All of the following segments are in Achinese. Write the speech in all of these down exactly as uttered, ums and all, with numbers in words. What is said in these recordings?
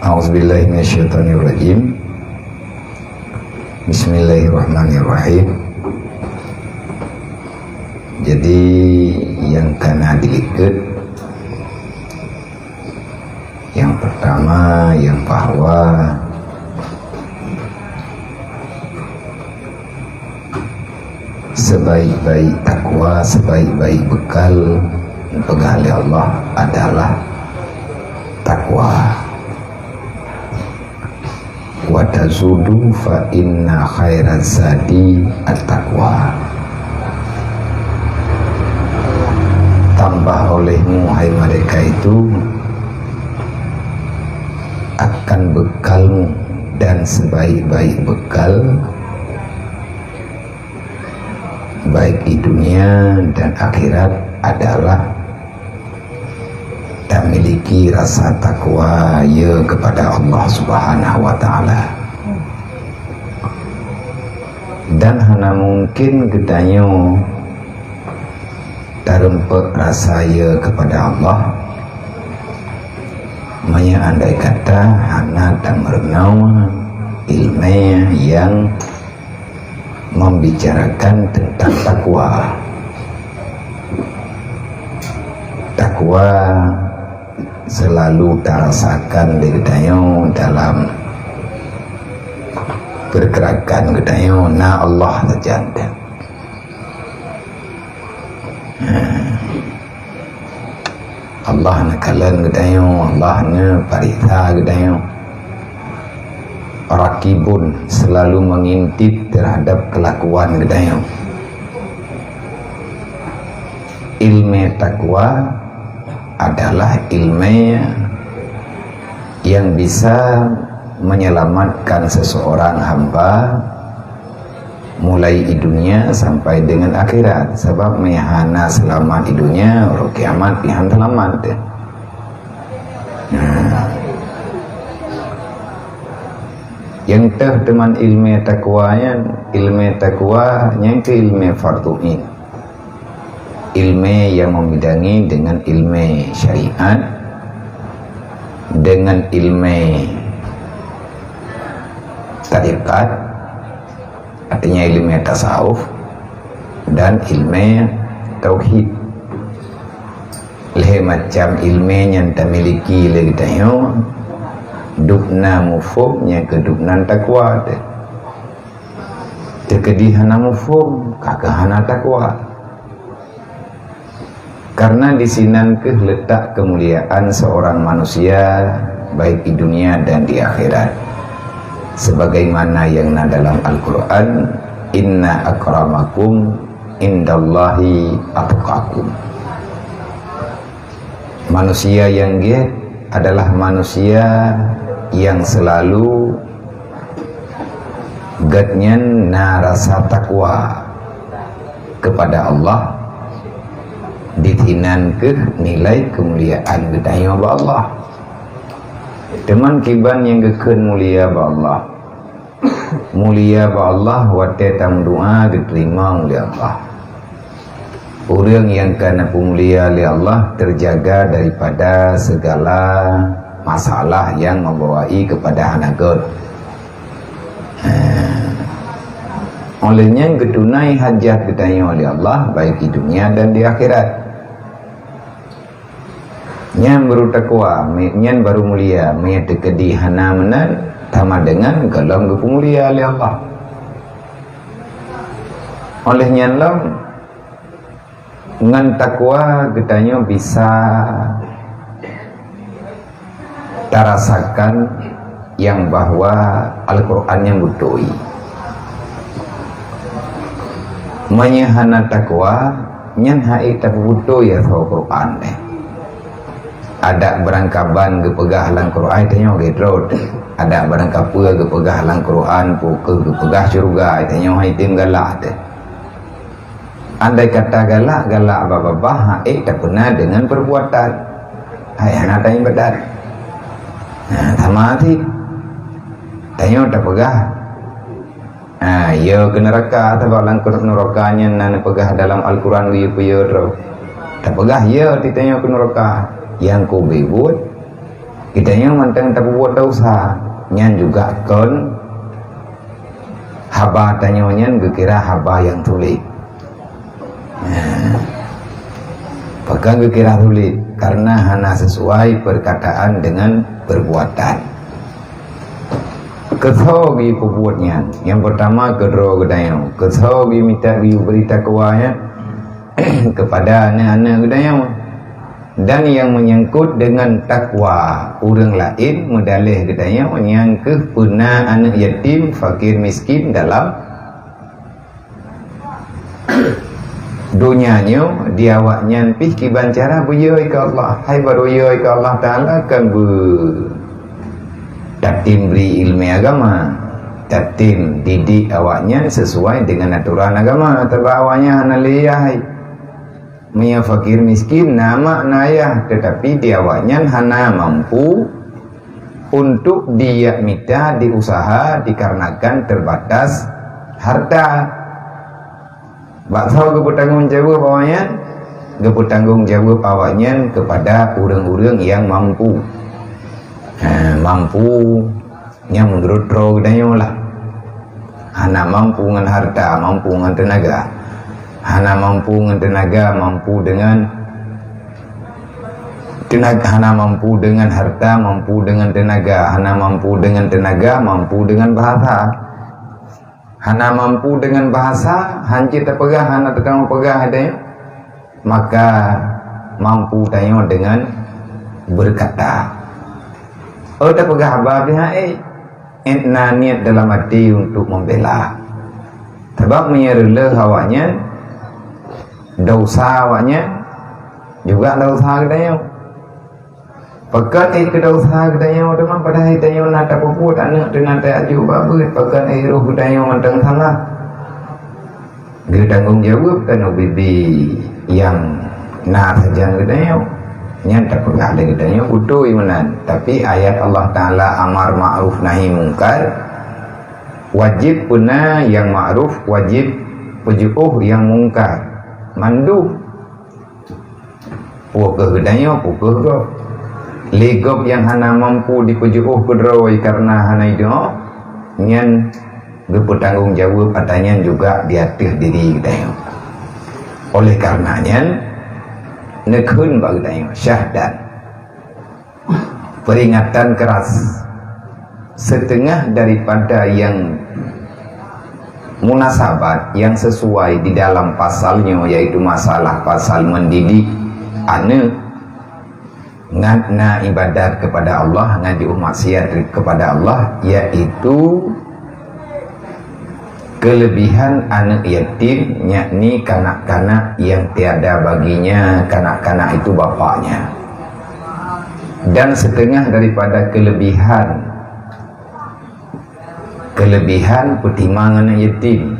A'udzubillahi minasyaitonirrajim. Bismillahirrahmanirrahim. Jadi, nyang ka na dilikot, nyang pertama, nyang bahwa sebaik-baik takwa, sebaik-baik bekal, peugah lé Allah, adalah takwa. "Wa tazudu fa inna khairaz zadi at-taqwa." Tambah olehmu, hai mereka itu, akan bekalmu, dan sebaik-baik bekal, baik di dunia dan akhirat, adalah tamiliki rasa takwa, ya, kepada Allah Subhanahu wa Ta'ala. Dan hana mungkin geutanyoe tareumpok rasa, ya, kepada Allah, meunyoe andai kata hana tameurunoe ilmu yang membicarakan tentang takwa. Takwa selalu tarasakan lé geutanyoe dalam pergerakan geutanyoe, na Allah sajan. Allah neukalon geutanyoe, Allah neupareksa geutanyoe. Raqibun, selalu mengintip terhadap kelakuan geutanyoe. Ilmu takwa adalah ilmu yang bisa menyelamatkan seseorang hamba mulai di dunia sampai dengan akhirat. Sebab meunyoe hana selamat di dunia, uroe kiamat pih hana selamat. Nah. Nyang teuh teuma ilmu takwa nyan, ilmu takwa nyan keuh ilmu fardhu ain. Ilmu yang membidangi dengan ilmu syariat, dengan ilmu tarekat, artinya ilmu tasawuf, dan ilmu tauhid. Lhée macam ilmu nyang tamiliki lé geutanyoe, dubna muphom nyang keu dubna takwa teuh. Teukeudi hana muphom, ka keuh hana takwa. Karena di sinan keuh letak kemuliaan seorang manusia, baik di dunia dan di akhirat. Sebagaimana yang na dalam Al-Quran, "Inna akramakum indallahi atqakum." Manusia nyang giet adalah manusia yang selalu geuhnyan na rasa takwa kepada Allah, di sinan keuh nilai keumuliaan geutanyoe bak Allah. Teuma kiban nyang geukheun mulia bak Allah. Mulia bak Allah watée tameudoá geuteurimong lé Allah. Ureuëng nyang ka na peumulia lé Allah teujaga daripada segala masalah nyang meubawai keupada hana gét. Óh lheueh nyan geutunai hajat geutanyoe lé Allah, baik di dunia dan di akhirat. Nyan baru takwa, me-, nyan baru mulia, meunyoe teukeudi hana meunan, sama deungon gohlom geupeumulia lé Allah. Óh lheueh nyan lom, ngon takwa geutanyoe bisa tarasakan nyang bahwa Al-Quran nyan beutôi. Meunyoe hana takwa, nyan han ék tapeubeutôi asoe Quran nyan. Adak beurangkaban geupeugah lam Quran, tanyoe gét rot. Adak beurangkapeue geupeugah lam Quran, peu kheueh geupeugah syeuruga, tanyoe han tem galak teuh. Andai kata galak, galak babah-babah, han ék tapeuna deungon peurbuatan. Hai hana taibadat. Nah, sama cit. Tanyoe tapeugah, ha, ya keu neuraka, sabab lam neuraka nyan na neupeugah dalam Al-Quran geuyue-geuyue droe. Tapeugah ya titanyoe keu neuraka. Nyang keubeubeuet, Geutanyoe mantong tapeubuet desya, nyan juga kon haba tanyoe nyan geukira haba nyang sulet. Nah, pakon geukira sulet? Karena hana sesuai perkataan dengan perbuatan. Keu soe geupeubuet nyan? Nyang peurtama keu droe geutanyoe. Keu soe geumita geubri takwa nyan? Kepada aneuk-aneuk geutanyoe. Dan nyang menyangkut dengan takwa ureuëng laén, meudaleh geutanyoe, nyang kheueh peuna aneuk yatim, fakir miskin dalam donya nyoe, di awaknyan pih kiban cara beuyue keu Allah. Hai barô yue keu Allah Taala kan beu tatem bri ileumé agama, tatem didik awaknyan sesuai dengan aturan agama, teuma awaknyan hana lé yah hai. Meunyoe fakir miskin, na mak na yah, tetapi di awaknyan hana mampu untuk dia mita diusaha dikarenakan terbatas harta. Bak soe geupeutanggong jaweueb awaknyan? Geupeutanggong jaweueb awaknyan kepada ureuëng-ureuëng nyang mampu. Ha, mampu nyang meunurot droe geutanyoe lah. Hana mampu ngon harta, mampu ngon teunaga. Hana mampu ngon teunaga, mampu dengan teunaga, hana mampu dengan harta, mampu dengan teunaga, hana mampu dengan teunaga, mampu dengan bahasa. Hana mampu dengan bahasa, hanjeuet tapeugah, hana teutamong peugah, ada nyan. Maka mampu tanyoe dengan berkata. Oh, tapeugah haba pihak, eh, na niat dalam hati untuk membela. Sebab meunyoe reuloh awaknyan, desya awaknyan juga desya geutanyoe. Pakon éh keu desya geutanyoe teuma, padahai tanyoe na tapeubuet aneuk teuh na teuaju bak beuet, pakon éh roh geutanyoe mantong salah. Geutanggong jaweueb keunoe bibi nyang na sajan geutanyoe. Nyan tapeugah lé geutanyoe beutôi meunan, tapi ayat Allah Taala amar ma'ruf nahi mungkar, wajéb peuna nyang ma'ruf, wajéb peujiôh nyang mungkar. Mandum. Peue keuh geutanyoe, peue keuh gob. Lé gob nyang hana mampu jipeujiôh keudroe kareuna hana idoe, nyan geupeutanggong jaweueb ata nyan juga di ateueh diri geutanyoe. Oleh kareuna nyan, neukheun bak geutanyoe, syahdan. Peringatan keras. Setengah daripada yang munasabat, yang sesuai di dalam pasal nyoe, yaitu masalah pasal mendidik aneuk ngon na ibadat kepada Allah, ngon jiôh maksiat kepada Allah, yaitu kelebihan aneuk yatim, yakni kanak-kanak yang tiada baginya, kanak-kanak itu bapaknya. Dan setengah daripada kelebihan, kelebihan peutimang aneuk yatim,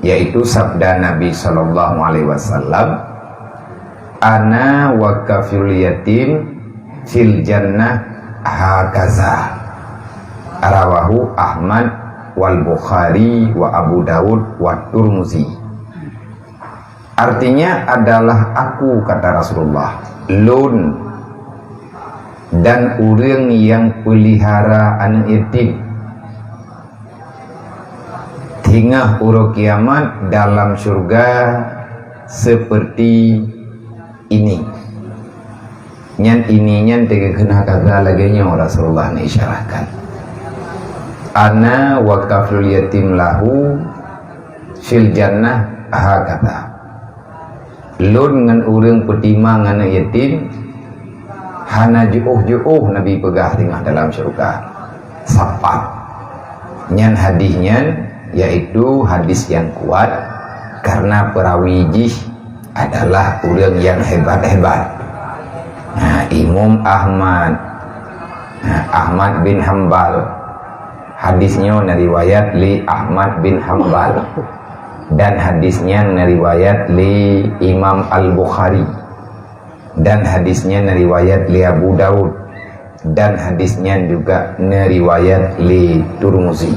yaitu sabda Nabi sallallahu alaihi wasallam, "Ana wa kafilul yatim fil jannah hakaza." Rawahu Ahmad wal Bukhari wa Abu Daud wa Turmuzi. Artinya adalah aku, kata Rasulullah, lôn dan ureuëng nyang peulihara aneuk yatim. Teungoh uroe kiamat dalam syurga seperti ini. Nyan ini nyan teukheun hakaza lagée nyoe Rasulullah neuisyarahkan. Ana wa kafilul yatim lahu fil jannah hakaza. Lôn ngon ureuëng peutimang aneuk yatim hana jiôh-jiôh Nabi peugah teungoh dalam syeuruga. Sapat. Nyan hadis nyan, yaitu hadis nyang kuat, karena peurawi jih adalah ureuëng nyang hebat-hebat. Nah, Imam Ahmad, nah, Ahmad bin Hambal. Hadis nyoe neuriwayat lé Ahmad bin Hambal. Dan hadis nyan neuriwayat lé Imam Al-Bukhari. Dan hadis nyan neuriwayat lé Abu Daud. Dan hadis nyan juga neuriwayat lé Turmuzi.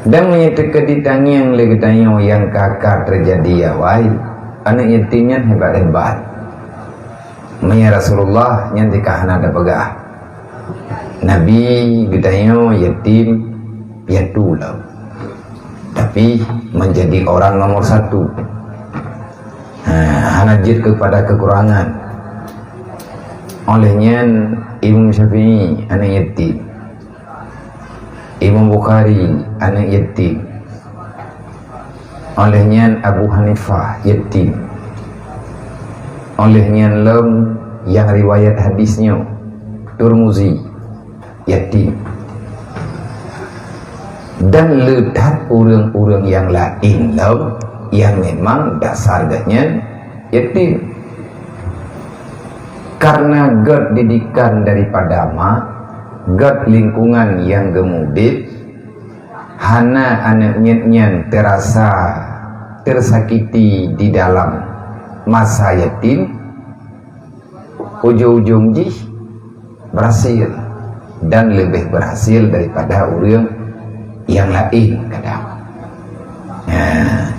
Dan meunyoe teuka ditangieng lé geutanyoe nyang ka-ka teujadi awai, aneuk yatim nyan hebat-hebat. Meunyoe Rasulullah nyan teuka hana tapeugah. Nabi geutanyoe yatim piatu lom. Tapi menjadi orang nomor satu. Ha, hana jeuet keupada kekurangan. Oleh nyan Imam Syafi'i aneuk yatim. Imam Bukhari aneuk yatim. Oleh nyan Abu Hanifah yatim. Oleh nyan lom nyang riwayat hadis nyoe Turmuzi yatim. Dan le that ureuëng-ureuëng nyang laén lom nyang memang dasar geuhnyan yatim. Karena gét didikan daripada mak, gét lingkungan nyang geumudeb, hana aneuk miet nyan terasa tersakiti di dalam masa yatim, ujong-ujong jih berhasil dan lebih berhasil daripada ureuëng nyang laén kadang. Nah,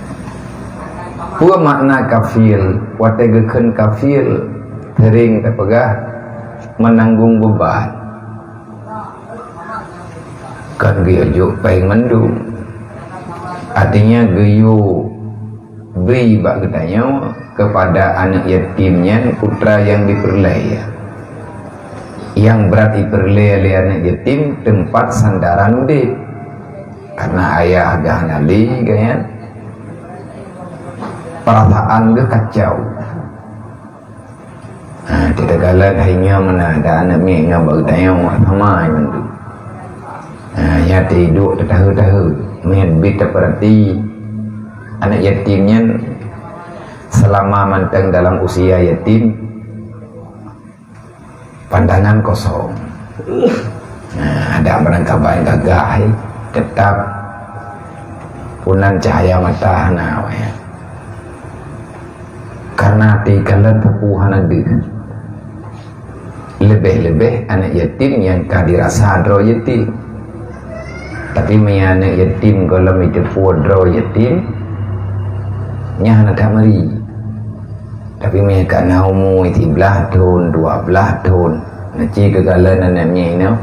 peue makna kafil? Watée geukheun kafil, sering tapeugah menanggung beban. Kan geuyue jok péng mandum. Artinya geuyue bri bak geutanyoe kepada aneuk yatim nyan putra nyang dipeureulée. Nyang brat dipeureulée lé aneuk yatim teumpat sandaran udeb. Karena ayah geuh hana lé, kan? Perasaan geuh kacau. Ha, tidak galak hai nyoe meunan, ada aneuk miet nyoe bak geutanyoe sama ai mandum. Ha, ya teuduek teutahe-tahe. Meunan bit tapeurati aneuk yatim nyan selama mantong dalam usia yatim, pandangan kosong. Nah, ada barangkaban gagah, eh, tetap punan cahaya mata hana, ya. Karena hati kalian tepu hana deuh. Lebih-lebih anak yatim yang ka dirasa droe yatim. Tapi meunyoe aneuk yatim gohlom jiteupeue droe yatim, nyan hana that meuri. Tapi meunyoe ka na umu siblaih thon, dua blaih thon, na cit keukalon aneuk miet inoe.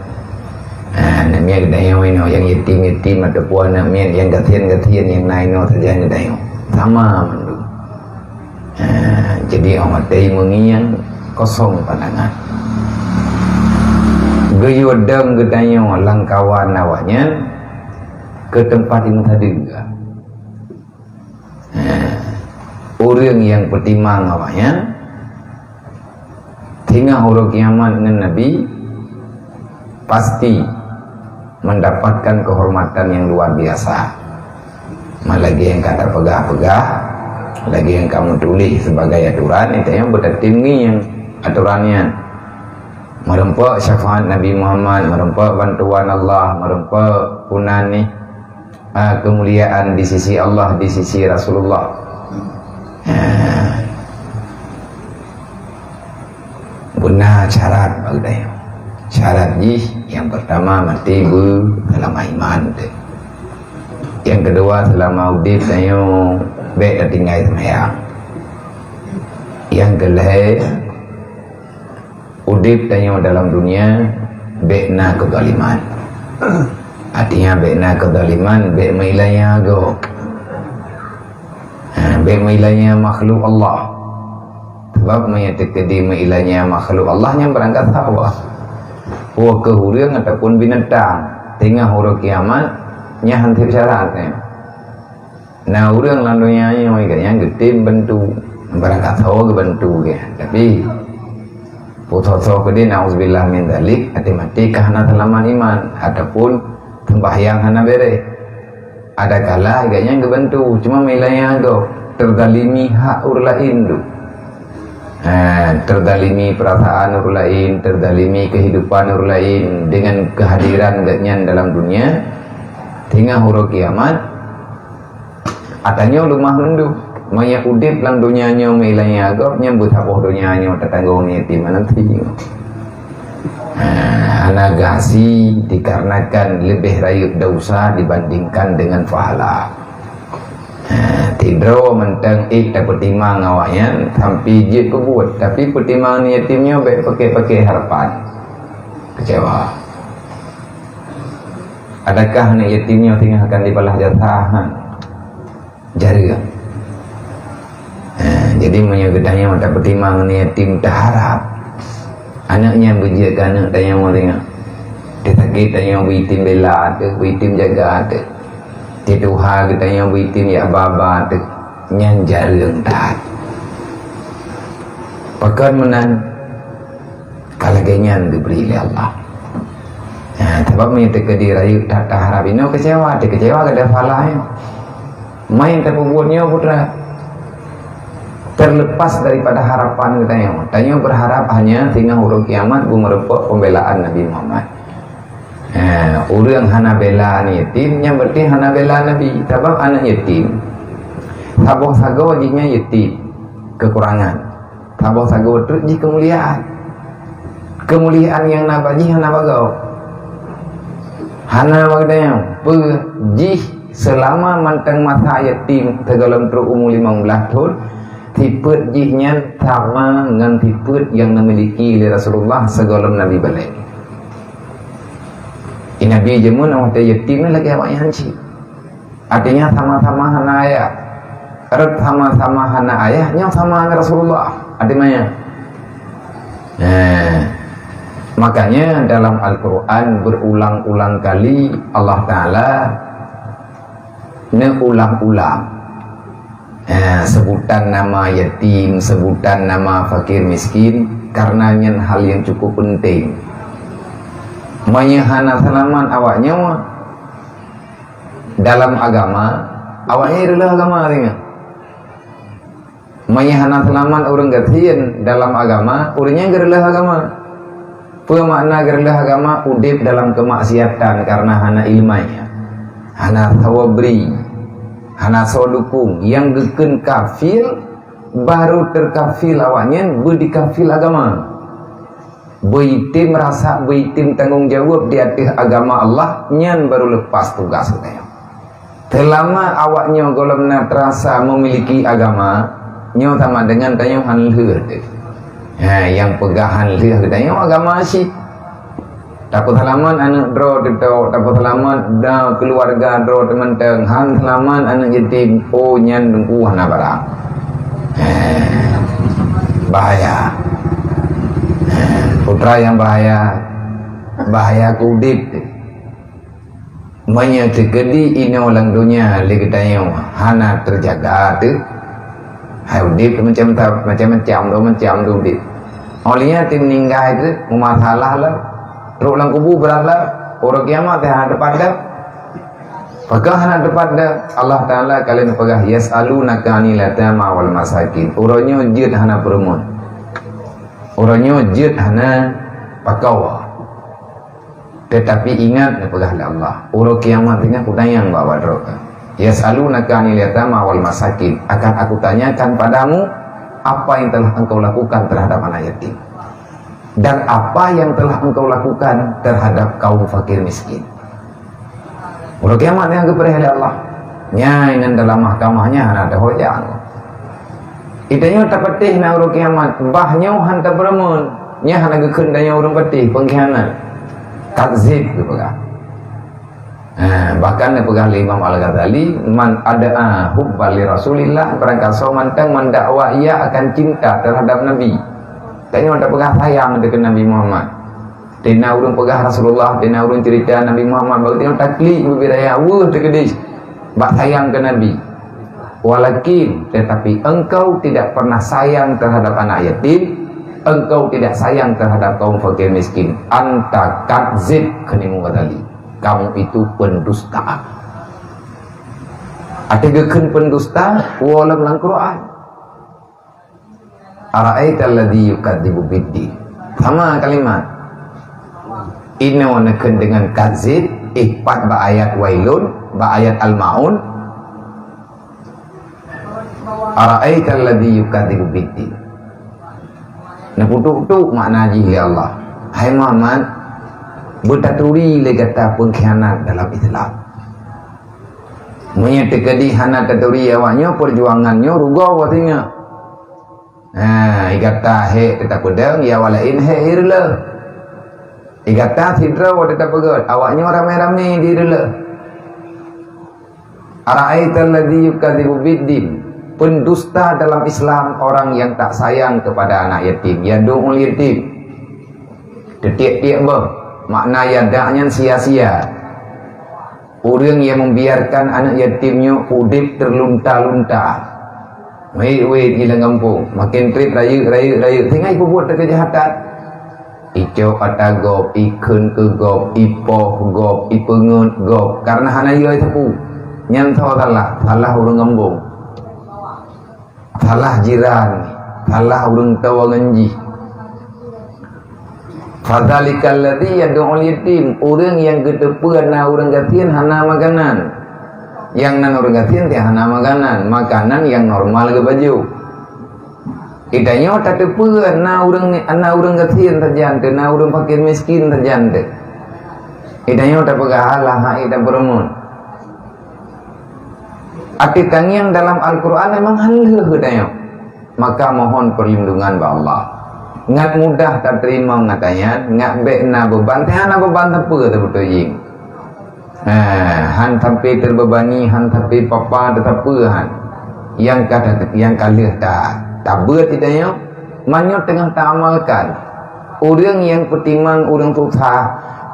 Ha, aneuk miet geutanyoe inoe nyang yatim-yatim ataupun aneuk miet nyang gasien-gasien nyang na inoe sajan geutanyoe. Sama mandum. Ha, jadi awak teuh meungieng kosong pandangan. Geuyue dong geutanyoe lam kawan awaknyan keu teumpat nyang sadeue. Ha, ureuëng nyang peutimang awaknyan teungoh uroe kiamat ngon Nabi pasti mendapatkan kehormatan yang luar biasa. Lagée nyang ka tapeugah-peugah, lagée nyang ka meutuléh sebagai aturan, geutanyoe beutatem ngieng aturan nyan. Meureumpok syafaat Nabi Muhammad, meureumpok bantuan Allah, meureumpok punan nih, ah, kemuliaan di sisi Allah, di sisi Rasulullah. Ah. Beuna syarat bak geutanyoe. Syarat jih, nyang pertama maté beu selama iman teuh. Nyang keudua, selama udeb tanyoe bék tatinggai seumayang. Nyang keulhée, udeb tanyoe dalam dunia bék na keuzaliman. Artinya bék na keuzaliman, bék meuilanya gob. Ha, bék meuilanya makhluk Allah. Sebab meunyoe teukeudi meuilanya makhluk Allah nyan beurangkat sawa. Peue keuh ureuëng ataupun binatang, teungoh uroe kiamat, nyan han sép syarat nyan. Na ureuëng lam donya nyoe geuh nyan geutem bantu, beurangkat sawa geubantu geuh. Tapi, peue soe-soe keudeh, nauzubillah min dzalik, até maté ka hana seulamat iman, ataupun seumbahyang hana béréh. Ada kala geuhnyan geubantu, cuma meulanya gob teuzalimi hak ureuëng laén tu. Ha, teuzalimi perasaan ureuëng laén, teuzalimi kehidupan ureuëng laén dengan kehadiran geuhnyan dalam dunia. Teungoh uroe kiamat, ata nyoe leumah mandum. Meunyoe udeb lam donya nyoe meulanya gob, nyan beusaboh donya nyoe tatanggong yatim aneuk yatim. Ha, hana gasi dikarenakan lebih rayeuk dosa dibandingkan dengan pahala. Sidroe mantong ék tapeutimang awaknyan sampai jeuet peubuet, tapi peutimang yatim nyoe bék paké-paké harapan. Kecewa. Adakah aneuk yatim nyoe singoh akan dibalas jasa? Han. Jareueng. Ha, jadi meunyoe geutanyoe tapeutimang aneuk yatim, taharap aneuk nyan beujeuet keu aneuk tanyoe singoh. Teusakét tanyoe beuitim bela teuh, beuitim jaga teuh. Teutuha geutanyoe beuitim jak ba-ba teuh, nyan jareueng that. Pakon meunan? Ka lagée nyan geubri lé Allah. Ha, sabab meunyoe teukeudi rayeuk that taharap inoe kecewa, teukecewa gata pahala nyoe. Manyang tapeubuet nyoe putra, terlepas daripada harapan geutanyoe. Tanyoe berharap hanya singoh uroe kiamat beumeurumpok pembelaan Nabi Muhammad. Ha, ureuëng hana bela aneuk yatim, nyan berarti hana bela Nabi. Sabab aneuk yatim, saboh sagoe jih nyan yatim, kekurangan. Saboh sagoe treuk jih keumuliaan. Keumuliaan nyang na bak jih hana bak gob. Hana bak geutanyoe. Peue jih seulama mantong masa yatim sigohlom trok umu limong blaih thon, sifeuet jih nyan sama ngon sifeuet nyang neumiliki lé Rasulullah sigohlom Nabi balek. Di Nabi jameun watée yatim nyan lagée awaknyan cit. Artinya sama-sama hana ayah. Rot sama-sama hana ayah, nyoe sama ngon Rasulullah. Artinya, nah, makanya dalam Al-Quran berulang-ulang kali Allah Ta'ala neuulang-ulang, eh, sebutan nama yatim, sebutan nama fakir miskin, karena nyan hal yang cukup penting. Meunyoe hana seulamat awak nyoe, dalam agama, awaknyan reuloh agama singoh. Meunyoe hana seulamat ureuëng gasien dalam agama, ureuëng nyan geureuloh agama. Peue makna geureuloh agama? Udeb dalam keumaksiatan karena hana iéleumé, hana saweubri, hana soe dukung. Nyang geukheun kafir, baru teukafir awaknyan, beudikafir agama. Beuitem rasa, beuitem tanggong jaweueb di ateueh agama Allah, nyan baru lepas tugas geutanyoe. Seulama awaknyoe gohlom na teurasa memiliki agama, nyoe sama dengan tanyoe han lheueh teuh. Ha, nyang peugah han lheueh geutanyoe agama cit. Tapeuseulamat aneuk droe teuh, tapeuseulamat keuluwarga droe teuh mantong, han seulamat aneuk yatim, oh, nyan teungku hana barang. Ha, bahaya. Putra nyang bahaya, bahaya keu udeb teuh. Meunyoe teukeudi inoe lam donya lé geutanyoe hana teujaga teuh, hai udeb teuh macam-macam, macam-macam teuh udeb. Óh lheueh nyan teuh meuninggai teuh, meumasalah lom, trok lam kubu brat lom, uroe kiamat teuh hana teupat dong. Pakon hana teupat dong? Allah Ta'ala ka lheueh neupeugah, "Yas'alunaka 'anil yatama wal masakin." Uroe nyoe jeuet hana peurumoh. Uroe nyoe jeuet hana pakoe. Tetapi ingat, neupeugah lé Allah, uroe kiamat nyan kutanyong bak droe. "Yas'alunaka 'anil yatama wal masakin." Akan Aku tanyakan padamu apa yang telah engkau lakukan terhadap anak yatim. Dan apa yang telah engkau lakukan terhadap kaum fakir miskin. Uroe kiamat nyang geupreh lé Allah. Nyan ngon dalam mahkamah nyan hana teuhojang. Geutanyoe tapatéh na uroe kiamat, bah nyoe han tapeurumoh, nyan hana geukheun tanyoe ureuëng patéh, pengkhianat. Takzib geupeugah. Ha, bahkan neupeugah lé Imam Al-Ghazali, "Man ad'a hubban li Rasulillah," barangkasoe mantong meudakwa ia akan cinta terhadap Nabi. Tanyoe tapeugah sayang deungon Nabi Muhammad. Teuna ureuëng peugah Rasulullah, teuna ureuëng cerita Nabi Muhammad, bak tanyoe taklik bubira weueh teukeudeh bak sayang keu Nabi. Walakin, tetapi engkau tidak pernah sayang terhadap anak yatim, engkau tidak sayang terhadap kaum fakir miskin. Anta kadzib, kheun Imam Ghazali. Kamu itu pendusta. Até geukheun pendusta, woe lam Quran. Ara'aital ladzi yukadzibu biddin. Sama kalimat. Inoe neukheun deungon kadzib, eh, pat bak ayat wailun, bak ayat al-maun. Ara'aital ladzi yukadzibu biddin. Neupeuduek-duek makna jih lé Allah. Hai Muhammad, beutaturi lé gata pengkhianat dalam Islam. Meunyoe teukeudi hana taturi awak nyoe, peujuangan nyoe rugoe watée nyoe. Ha, i gata hék teuka peudong, i awak laén hék i reuloh. I gata sidroe watée tapeugét, awak nyoe ramé-ramé di reuloh. Ara'aital ladzi yukadzibu biddin. Pendusta dalam Islam orang yang tak sayang kepada anak yatim. Yadu'ul yatim. Teutiek-tiek boh. Makna yada' nyan sia-sia. Ureuëng nyang membiarkan aneuk yatim nyoe udeb teulunta-lunta. Wét-wét di lam gampông, maken treb rayeuk, rayeuk, rayeuk, tinggai peubuet keujahatan. Icok ata gob, ikheun keu gob, ipoh gob, ipeungeut gob, kareuna hana yue sapeue. Nyan soe salah? Salah ureuëng gampông. Salah jiran, salah ureuëng tuha ngon jih. Fadzalikal ladzi yadu'ul yatim, ureuëng nyang geuteupeue na ureuëng gasien hana makanan. Nyang nan ureuëng gasien teuh hana makanan, makanan nyang normal geubajoe. Geutanyoe tateupeue na ureuëng, na ureuëng gasien sajan teuh, na ureuëng fakir miskin sajan teuh. Geutanyoe tapeugah alah hai dan peureumeun. Até tangieng dalam Al-Quran memang han lheueh geutanyoe. Maka mohon perlindungan bak Allah. Ngat mudah tateurimong ngat nyan, ngat bék na beuban, teuh hana beuban sapeue teuh beutôi jih. Ha, han sampai terbebani, han sampai papa teuh sapeue han. Nyang ka, nyang ka lheueh ta, tabeuet geutanyoe, meunyoe teungoh taamalkan. Ureuëng nyang peutimang ureuëng susah,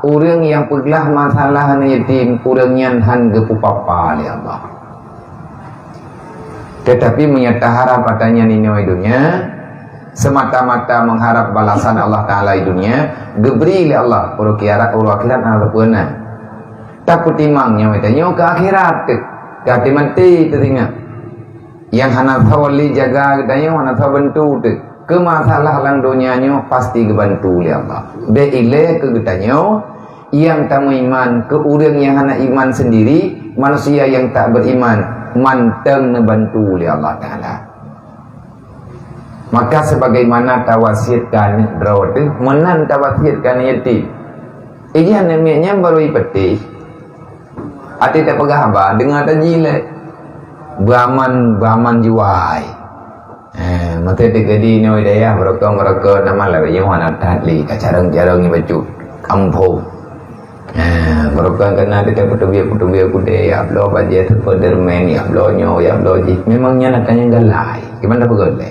ureuëng nyang peuglah masalah aneuk yatim, ureuëng nyan han geupeu papa lé Allah. Tetapi meunyoe taharab ata nyan inoe donya, semata-mata mengharap balasan Allah Taala di dunia, geubri lé Allah, uroe kiarat, uroe akhirat hana sapeue na. Tapeutimang nyoe tanyoe keu akhirat teuh, ka até maté teuh singoh. Nyang hana soe lé jaga geutanyoe, hana soe bantu teuh. Keu masalah lam donya nyoe pasti geubantu lé Allah. Bék ilée keu geutanyoe, nyang tameuiman keu ureuëng nyang hana iman sendiri, manusia nyang tak beriman, mantong neubantu lé Allah Taala. Maka sebagaimana tawasiat keu aneuk droe teuh, meunan tawasiat keu aneuk yatim. Ijih aneuk miet nyan barô ipeuteh. Até tapeugah haba, deungoe tajilée. Beuaman, beuaman jiwai. Eh, meuteudeh geutanyoe dayah beurokon-beurokon nama lawét nyoe hana that lé ka carông-carông nyoe bacut kampông. Eh, beurokon keunan teuka peuteubiet-peuteubiet kudée, ya bloe bajée Spiderman, ya bloe nyoe, ya bloe jih. Memang nyan akan nyang galai. Kiban tapeugah lé.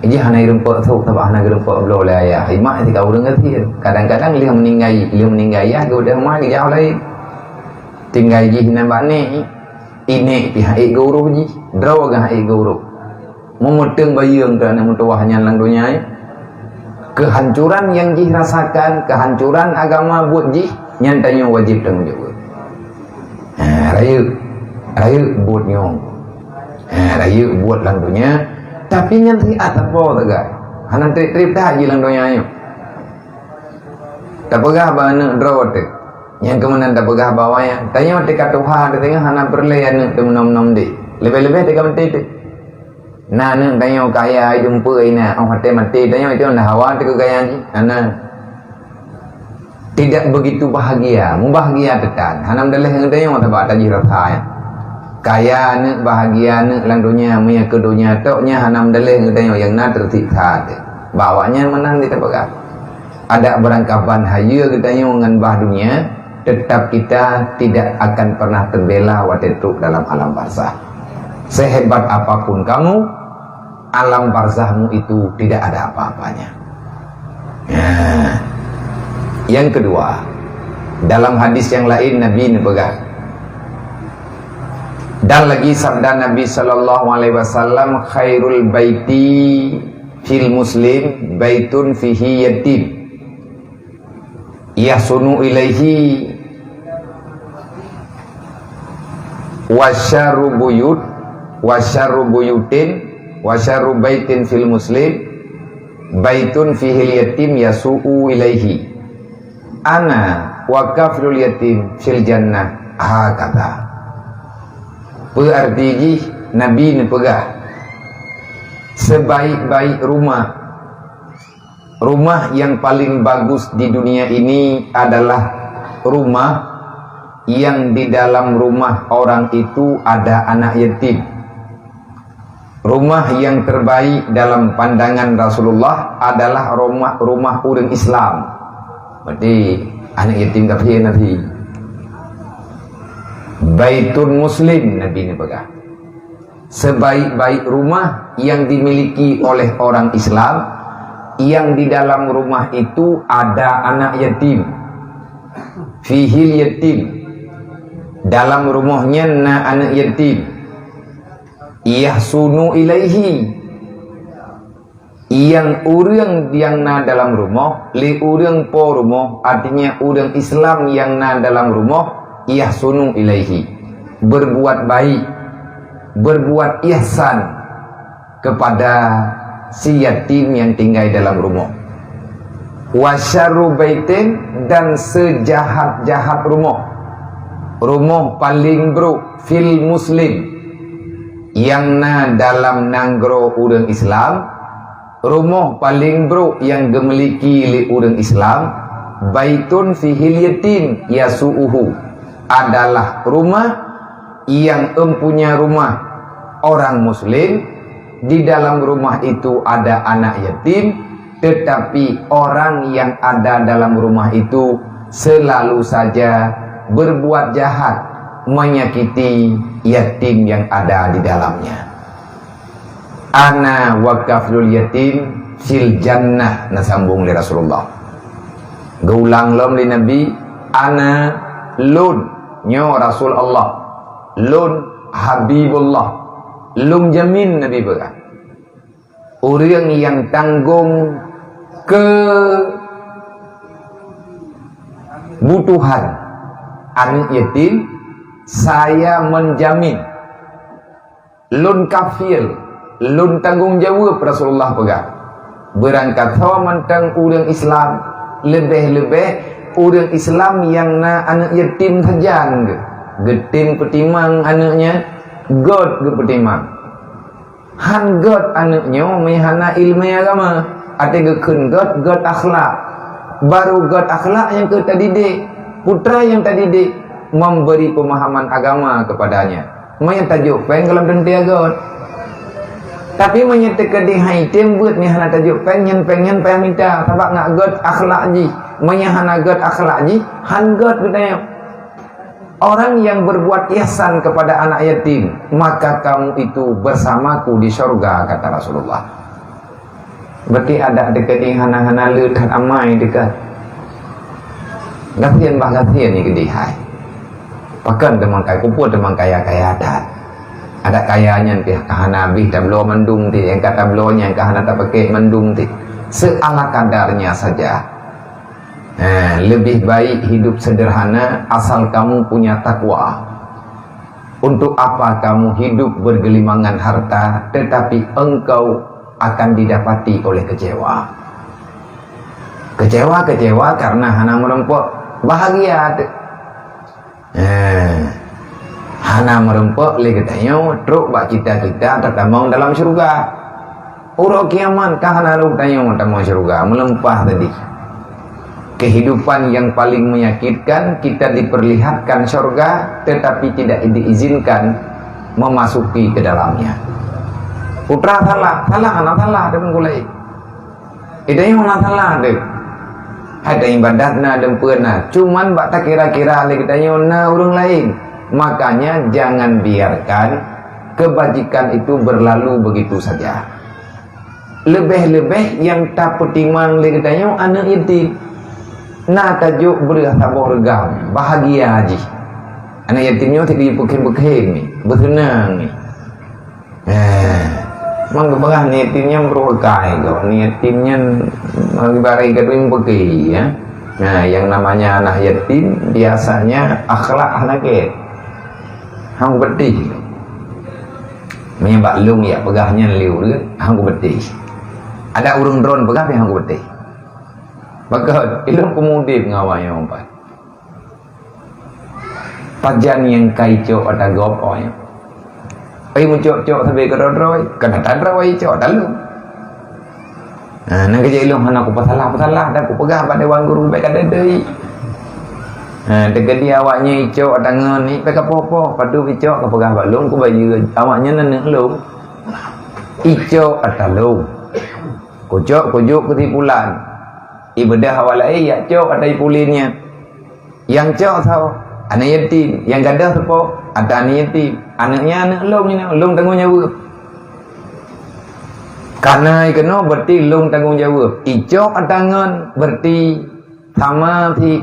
Jih hana irumpok sôk sabab hana geurumpok bloe lé ayah. Imak sika ureuëng gasien. Kadang-kadang lheueh meuninggai, lheueh meuninggai ayah geudah ma geujak laén. Tinggai jih nan bak nek. Inek pih hak ék geuurôh jih, droe geuh hak ék geuurôh. Meumeuteung bayeue keu aneuk meutuwah nyan lam donya nyoe. Keuhancuran nyang jih rasakan, keuhancuran agama buet jih, nyan tanyoe wajéb tanggong jaweueb. Ha, rayeuk, rayeuk buet nyoe. Ha, rayeuk buet lam donya, tapi nyan siat sapo sagai. Hana treb-treb that jih lam donya nyoe. Tapeugah bak aneuk droe teuh. Nyang keumeunan tapeugah bak awaknyan. Tanyoe teuka tuha teuh hana peureulée aneuk teuh meunom-nom deh. Leubeh-leubeh teuka maté teuh. Na aneuk tanyoe kaya jumpeue inan, oh watée maté tanyoe itu na hawa teuh keu kaya jih. Hana. Tidak begitu bahagia, mubahgia teutan. Hana meudaleh ngon tanyoe sabab tajih rasa nyan. Kaya aneuk, bahagia aneuk lam donya, meunyoe keu donya tok nyan hana meudaleh ngon tanyoe, nyang na teusiksa teuh. Bak awaknyan meunan di tapeugah. Adak beurangkaban hayeue geutanyoe ngon bah dunia, tetap kita tidak akan pernah terbela watée trok dalam alam barzah. Sehebat apapun kamu, alam barzahmu itu tidak ada apa-apanya. Nah, yang kedua, dalam hadis yang lain Nabi neupeugah, dan lagi sabda Nabi sallallahu alaihi wasallam, khairul baiti fil muslim baitun fihi yatim yahsunu ilaihi, wa syarru buyut, wa syarru buyutin, wa syarru baitin fil muslim baitun fihil yatim yasu'u ilaihi, ana wa kafilul yatim fil jannah, hakadha. Peue arti jih? Nabi neupeugah, sebaik-baik rumah, rumah yang paling bagus di dunia ini adalah rumah yang di dalam rumah orang itu ada anak yatim. Rumah yang terbaik dalam pandangan Rasulullah adalah rumah, rumah ureuëng Islam. Berarti anak yatim kafé Nabi. Baitun Muslim, Nabi ni peugah. Sebaik-baik rumah yang dimiliki oleh orang Islam, yang di dalam rumah itu ada anak yatim. Fihil yatim. Dalam rumoh nyan na aneuk yatim. Yahsunu ilaihi. Nyang ureuëng nyang na dalam rumoh, lé ureuëng po rumoh, artinya ureuëng Islam nyang na dalam rumoh, yahsunu ilaihi, berbuat baik, berbuat ihsan kepada si yatim yang tinggai dalam rumoh. Wa syarru baitin, dan sejahat-jahat rumoh. Rumoh paling brok fil muslim, nyang na dalam nanggroe ureuëng Islam, rumoh paling brok nyang geumiliki lé ureuëng Islam, baitun fihil yatim yasu'uhu, adalah rumah yang empunya rumah orang muslim, di dalam rumah itu ada anak yatim, tetapi orang yang ada dalam rumah itu selalu saja berbuat jahat, menyakiti yatim yang ada di dalamnya. Ana wa kafilul yatim fil jannah, na sambung lé Rasulullah. Geulang lom lé Nabi, ana, lôn, nyoe Rasul Allah, lôn Habibullah, lôn jamin, Nabi peugah. Ureuëng nyang tanggong kebutuhan aneuk yatim, saya menjamin, lôn kafil, lôn tanggong jaweueb, Rasulullah peugah. Beurangkasoe mantong ureuëng Islam, leubeh-leubeh ureuëng Islam nyang na aneuk yatim sajan geuh. Geutem peutimang aneuk nyan, gét geupeutimang. Han gét aneuk nyoe meuhana iéleumé agama. Até geukheun gét, gét akhlak. Baru gét akhlak nyang keu tadidik. Putra nyang tadidik memberi pemahaman agama kepadanya. Meunyoe tajok péng goh lom teuntée gét. Tapi meunyoe teukeudeh han item beuet meuhana tajok péng, nyan péng nyan payah mita, sabab ngat gét akhlak jih. Meunyoe hana gét akhlak jih, han gét geutanyoe. Orang yang berbuat ihsan kepada anak yatim, maka kamu itu bersamaku di syurga, kata Rasulullah. Berarti adak teukeudeh hana-hana le that amai teuka. Gasien bah gasien ni keudeh hai. Pakon teumangkai kupur teumangkaya kaya that. Adak kaya nyan pih ka hana habéh tabloe mandum ti, nyang ka tabloe nyan ka hana tapakée mandum ti. Seala kadarnya saja. Nah, lebih baik hidup sederhana asal kamu punya takwa. Untuk apa kamu hidup bergelimangan harta, tetapi engkau akan didapati oleh kecewa? Kecewa-kecewa karena hana meureumpok bahagia. Eh, hana meureumpok lé geutanyoe trok bak cita-cita tatamong dalam syeuruga. Uroe kiamat ka hana rôh tanyoe tamong syeuruga, meuleumpah tadi. Kehidupan yang paling menyakitkan, kita diperlihatkan syurga, tetapi tidak diizinkan memasuki ke dalamnya. Putra salah, salah, hana salah, teungku laén. Geutanyoe na salah deuh. Hai taibadat na, deumpeu na. Cuman bak takira-kira lé geutanyoe na ureuëng laén. Makanya jangan biarkan kebajikan itu berlalu begitu saja. Leubeh-leubeh nyang tapeutimang lé geutanyoe aneuk yatim. Na tajok breueh saboh reugam, bahagia jih. Aneuk yatim nyoe sit jipeukhém-peukhém ni, beuseunang ni. Eh, mang geupeugah ni yatim nyan beureukai gob. Ni yatim nyan mang ibarat geudueng peuki, ya. Nah, yang namanya anak yatim biasanya akhlak hana gét. Hang beutih. Meunyoe bak lôn jak peugah nyan lé ureuëng, hang kubeutih. Adak ureuëng droen peugah pih hang kubeutih. Pakon, ilôn peumudik ngon awak nyoe pat. Pajan nyang ka icok ata gob awak nyoe. Ai meucok-cok sabe keudroe-droe, kan ata droe icok ata lôn. Nah, nyan keuh ilôn hana kupeusalah-peusalah dan kupeugah bak dewan guru bèk ka deudeuek. Ha, teukeudi awaknyan icok ata ngon ni, pih ka poh-poh, padub icok ka peugah bak lôn, kubayeue awaknyan aneuk lôn. Icok ata lôn. Kucok, kujok keu si pulan. Ibeudôh awak laén, yak cok ata si pulan nyan. Nyang cok soe? Aneuk yatim. Nyang gadôh soe po? Ata aneuk yatim. Aneuk nyan aneuk lôn nyan, lôn tanggong jaweueb. Kana ikeunoe berarti lôn tanggong jaweueb. Icok ata ngon berarti sama si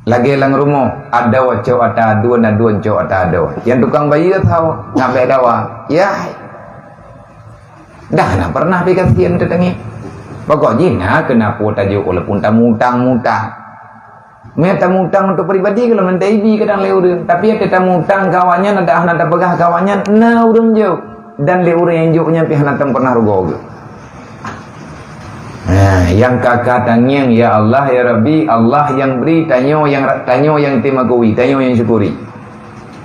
lagée lam rumoh, adoe cok ata aduen, aduen cok ata adoe. Nyang tukang bayeue soe? Nyan bék dawa. Yah. Dah na pernah pih kasihan teutangis. Pokok jih na keunapu tajok walaupun tamutang-mutang. Meutamutang untuk pribadi kalau nanti ibi kadang lé ureuëng. Tapi ada tamutang keu awaknyan, ada hana tapeugah keu awaknyan, na ureuëng jok. Dan lé ureuëng nyang jok nyan pih hana pernah rugoe geuh. Nah, nyang ka ka tangieng, ya Allah, ya Rabbi, Allah nyang bri, tanyoe nyang ra-, tanyoe nyang terima kasih, tanyoe nyang syukuri.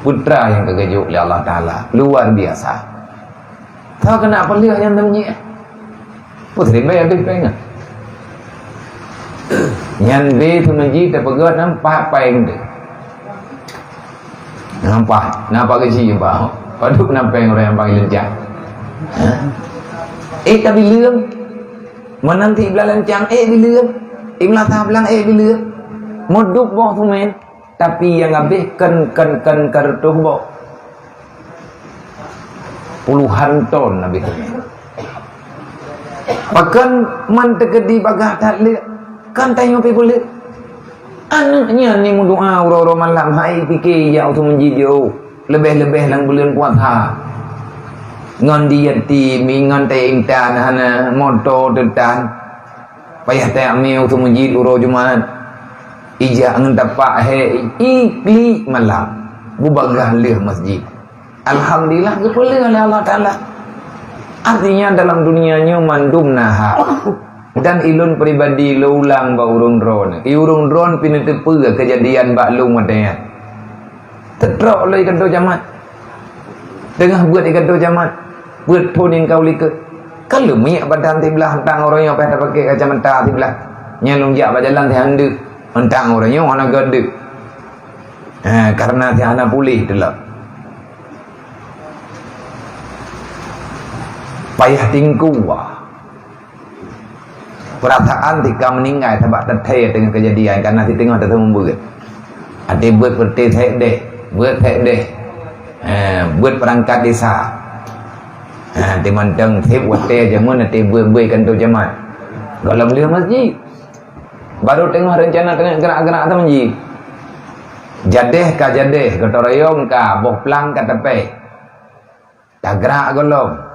Putra nyang ka geujok lé Allah Taala, luar biasa. Tho keunak peuleueh nyan teumeujiek. Peue siribée habéh péng nyan. Nyan bé teumeujiek teupeugah nampak péng deh. Nampak, nampak geuchik bah. Padub na péng ureuëng nyang panggil lencang. Ha? Eh, tapi leueng. Meunan ti blah lencang, eh, bileueng. Imla sablang, eh, bileueng. Meudub boh seumén. Tapi nyang habéh kon, kon, kon kareutoh boh. Puluhan ton habéh. Pakon man teukeudi bagah that lé, kan tanyoe pih buleuk. Aneuk nyan ni meudoa uroe-uroe malam, hai pike jak u meuseujid jok. Leubeh-leubeh lam buleuen puasa. Ngon di yatim, ngon tayang intan hana, moto teutan. Payah tayang mé u meuseujid uroe Jumat. Ijak ngon tapak hé, iklik malam. Bubagah lheueh masjid. Alhamdulillah, geupeuleueh lé Allah Taala. Artinya, dalam dunia nyoe mandum na hak. Dan ilôn pribadi lôn ulang bak ureuëng droeneuh. I ureuëng droeneuh pih neuteupeue keujadian bak lôn watée nyan. Teutrok lé i kantô camat. Teungoh beuet i kantô camat. Beuet phon nyang ka u likot. Ka leumiek badan siblah, euntang uroe nyoe payah tapakée kacamata siblah. Nyan lôn jak bak jalan sihandeuek, euntang uroe nyoe hana geudeuk. Ha, karena si hana puléh teulak. Payah tingkue. Peurasaan tika meuninggai sabab teuthée teungoh keujadian, karena si teungoh teuseumeubeue. Até beuet peureté sek deh, beuet sek deh. Ha, beuet peurangkat desa. Ha, até mantong seb watée jameun até beuet-beuet kantô camat. Gohlom lheueh masjid. Baru teungoh reuncana teungoh geurak-geurak teumeuji. Jadeh ka jadeh, gotong royong ka, boh plang ka teupée. Tagrak gohlom.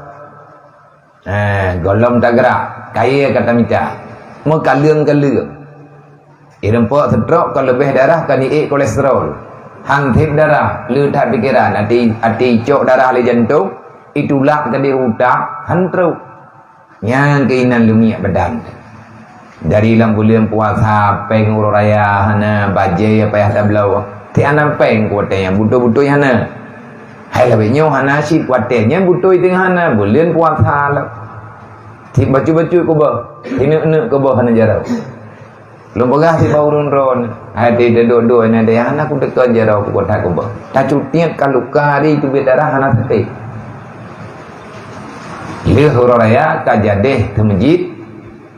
Eh, gohlom tagrak, kayée ka tamita. Meukaleueng-kaleueng. Ireumpok seutrok ka leubeh darah ka niék kolesterol. Han seb darah, le that pikeran, até, até icok darah lé jantong, itulak keudeh utak, han trok. Nyang keuinan leumiek badan. Dari lam buleuen puasa, péng uroe raya hana, bajée payah tabloe. Ti hana péng kuatée nyan, butôi-butôi hana. Hai lawét nyoe hana cit kuatée nyan, butôi teungoh hana, buleuen puasa lom. Ti bacut-bacut kuboh, ti neuk-neuk kuboh hana jaroe. Lôn peugah sibak ureuëng droeneuh, hai teuduek-duek nyan deh, hana kuteukon jaroe kuboh that kuboh. Tacutiet ka luka di teubiet darah hana saté. Lheueh uroe raya ka jadeh teumeujid,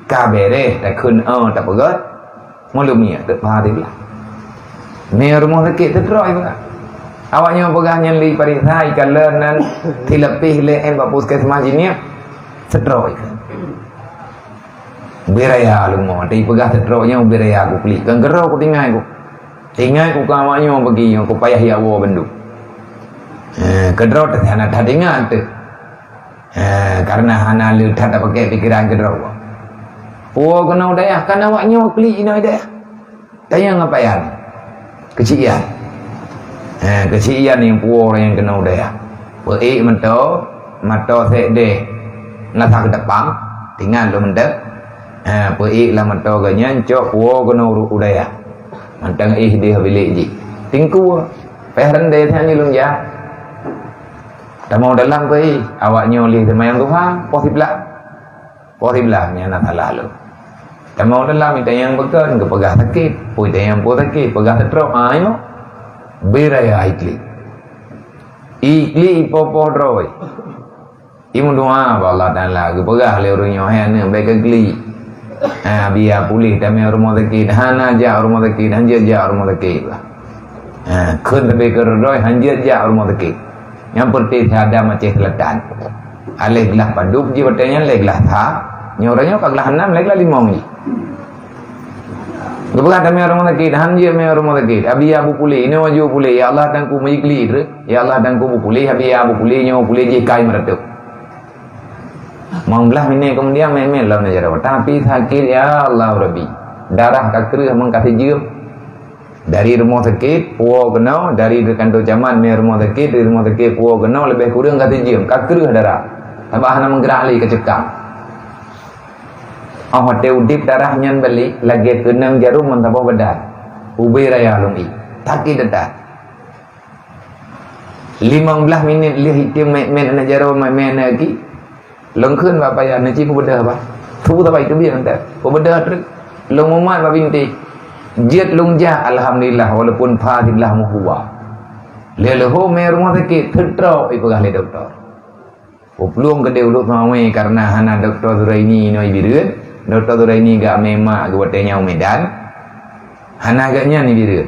ka béréh takheun, oh, tapeugét, meuleumiek teupah siblah. Mé rumoh sakét teutroe peugah. Awak nyoe peugah nyan lé pareksa, ikalon nan tilapéh lé en bak puskesmas jinih, teutroe. Ubé raya leumo, tapi peugah teutroe nyoe ubé raya kuklik. Kan keudroe kutinggai ku. Tinggai ku keu awak nyoe bagi nyoe, kupayah jak woe bandum. Eh, keudroe teuh hana that ingat teuh. Eh, karena hana le that tapakée pikeran keudroe. Puwoe keunoe dayah, kan awak nyoe klik inoe dayah. Tanyong apa yan? Keuchik yan. Eh, keuchik yan nyang puwoe nyang keunoe dayah. Peuék meuto, meuto sék deh. Nasa keudapang, tinggai lôn meuto. Eh, peuék lam meuto geuh nyan cok puwoe keunoe u dayah. Mantong éh deh bilék jih. Tingkue. Payah reundi that nyoe lôn jak. Tamong dalam peuék, awak nyoe lé seumayang duha, poh siblah. Poh siblah nyan na salah lôn. Tamong dalam, itanyong pakon, geupeugah sakét, pui tanyong po sakét, peugah stroke, ha, nyoe. Beu raya iklik. Iklik ipoh-poh droe. Imeudoa bak Allah Taala, geupeugah lé ureuëng nyoe, "Hai aneuk, bèk keu klik. Ha, biya puléh tamé rumoh sakét, hana jak rumoh sakét, hanjeuet jak rumoh sakét bah. Ha, kheun sabe keu reudoi, hanjeuet jak rumoh sakét." Nyang peureté si Adam Aceh Selatan. Aléh glah padub jih watèe nyan, lhèe glah sa. Nyoe uroe nyoe ka glah nam, lhèe glah limong jih. Geupeugah tamé rumoh sakét, hanjeuet mé rumoh sakét. Abi ya bu puléh, inoe aju puléh. Ya Allah, Teungku meujiklik terus. Ya Allah, Teungku bu puléh, abi ya bu puléh, nyoe puléh jih kai meurateuk. Limong blah minit kemudian, mé-mé lom jaroe. Tapi sakét, ya Allah Rabbi. Darah ka kreueh meuka sijeuem. Dari rumoh sakét, puwoe keunoe, dari kantô camat mé rumoh sakét, dari rumoh sakét, puwoe keunoe, leubeh kureueng ka sijeuem, ka kreueh darah. Sabab hana meugerak lé, ka cekam. Óh watèe udép darah nyan balek, lagèe keunong jarom meusaboh badan. Ubé raya lôn ié. Sakét that-that. Limong blah minit lheueh item mé-mé aneuk jaroe, mé-mé aneuk aki. Lôn kheun bak payah, neuci peubeudôh bah. Su sabai teubiet mantong. Peubeudôh treuk. Lôn mumat bak bintéh. Jeuet lôn jak, alhamdulillah, walaupun pha siblah meuhua. Lheueh leuho mé rumoh sakét, stroke, ipeugah lé dokto. Peuplueng keudéh ulok Sumawe karena hana dokto Zuraini inoe i Bireuen. Dokto Zuraini geumé mak geuh watèe nyan u Medan. Hana geuh nyan i Bireuen.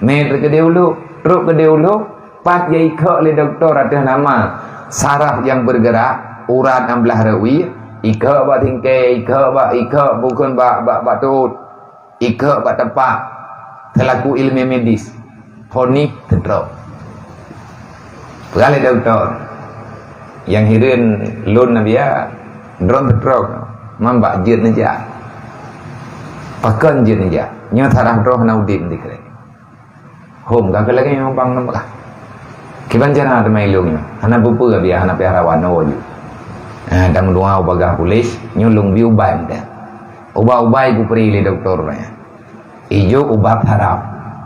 Mé treuk keudéh ulok, trok keudéh ulok, pat jiikheuk lé dokto ateueh nama saraf nyang bergerak, urat nyang blah rot wie, ikheuk bak singkée, ikheuk bak, ikheuk bukon bak, bak, bak tuet. Ikheuk bak teumpat seulaku ileumèe medis, vonis stroke. Peugah lé dokto, nyang hireuen lôn na biya, droen stroke, man bak jeuet neujak. Pakon jeuet neujak? Nyoe saraf droe hana udeb dikeue. Hom ka lagèe nyoe bang nampak. Kiban cara teuma ilong nyoe? Hana peue-peue biya, hana payah rawat, nyoe ju. Ah, dan dua ubagah puléh, nyoe lôn bi ubat mantong. Ubat-ubat kupri lé dokto nyan. Ijok ubat saraf.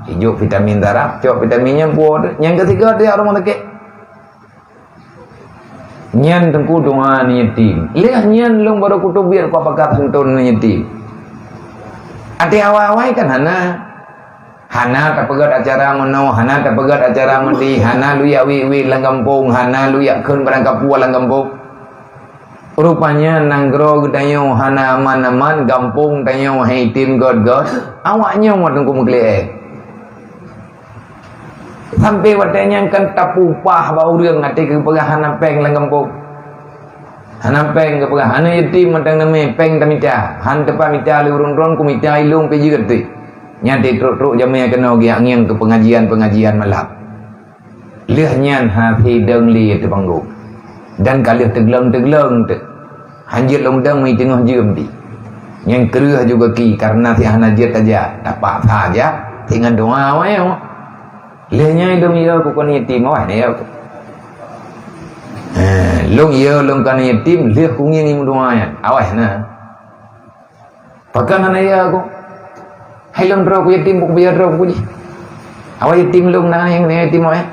Ijok vitamin saraf, cok vitamin nyan puwoe, nyang ketiga dia rumah sakit. Nyan teungku doa aneuk yatim. Lheueh nyan lôn baru kuteubiet kupakat hantom aneuk yatim. Até awai-awai kan hana. Hana tapeugét acara meunoe, hana tapeugét acara meudéh, hana lôn jak wét-wét lam gampông, hana lôn jak kheun barang kapue lam gampông. Rupanya nanggroe geutanyoe hana aman-aman, gampông tanyoe hai item göt-göt, awak nyoe teungku meukleueh. Sampai watèe nyan kan tapupah bak ureueng até geupeugah hana péng lam gampông. Hana péng geupeugah, aneuk yatim mantong neumé péng tamita, han teumpat mita lé ureueng droen, kumita ilong pih jeuet teuh. Nyan trok-trok jamé keunoe geujak ngieng keu pengajian-pengajian malam. Lheueh nyan hase dong lé teuh panggong. Dan ka lheueh teugleng-teugleng teuh. Hanjeuet lôn dong meuteungoh jeuem pih. Nyan kreueh juga ki karena si hana jeuet tajak, tapaksa jak, si ngon doa awai nyoe. Lheueh nyan lôn yue keu kon yatim, awai na yue. Eh, lôn yue lôn kon yatim, lheueh kungieng imeudoa nyan, awai na. Pakon hana ya aku? Hai lôn droe ku yatim, buku biaya droe ku jih. Awak yatim lôn na, nyang na yatim awak.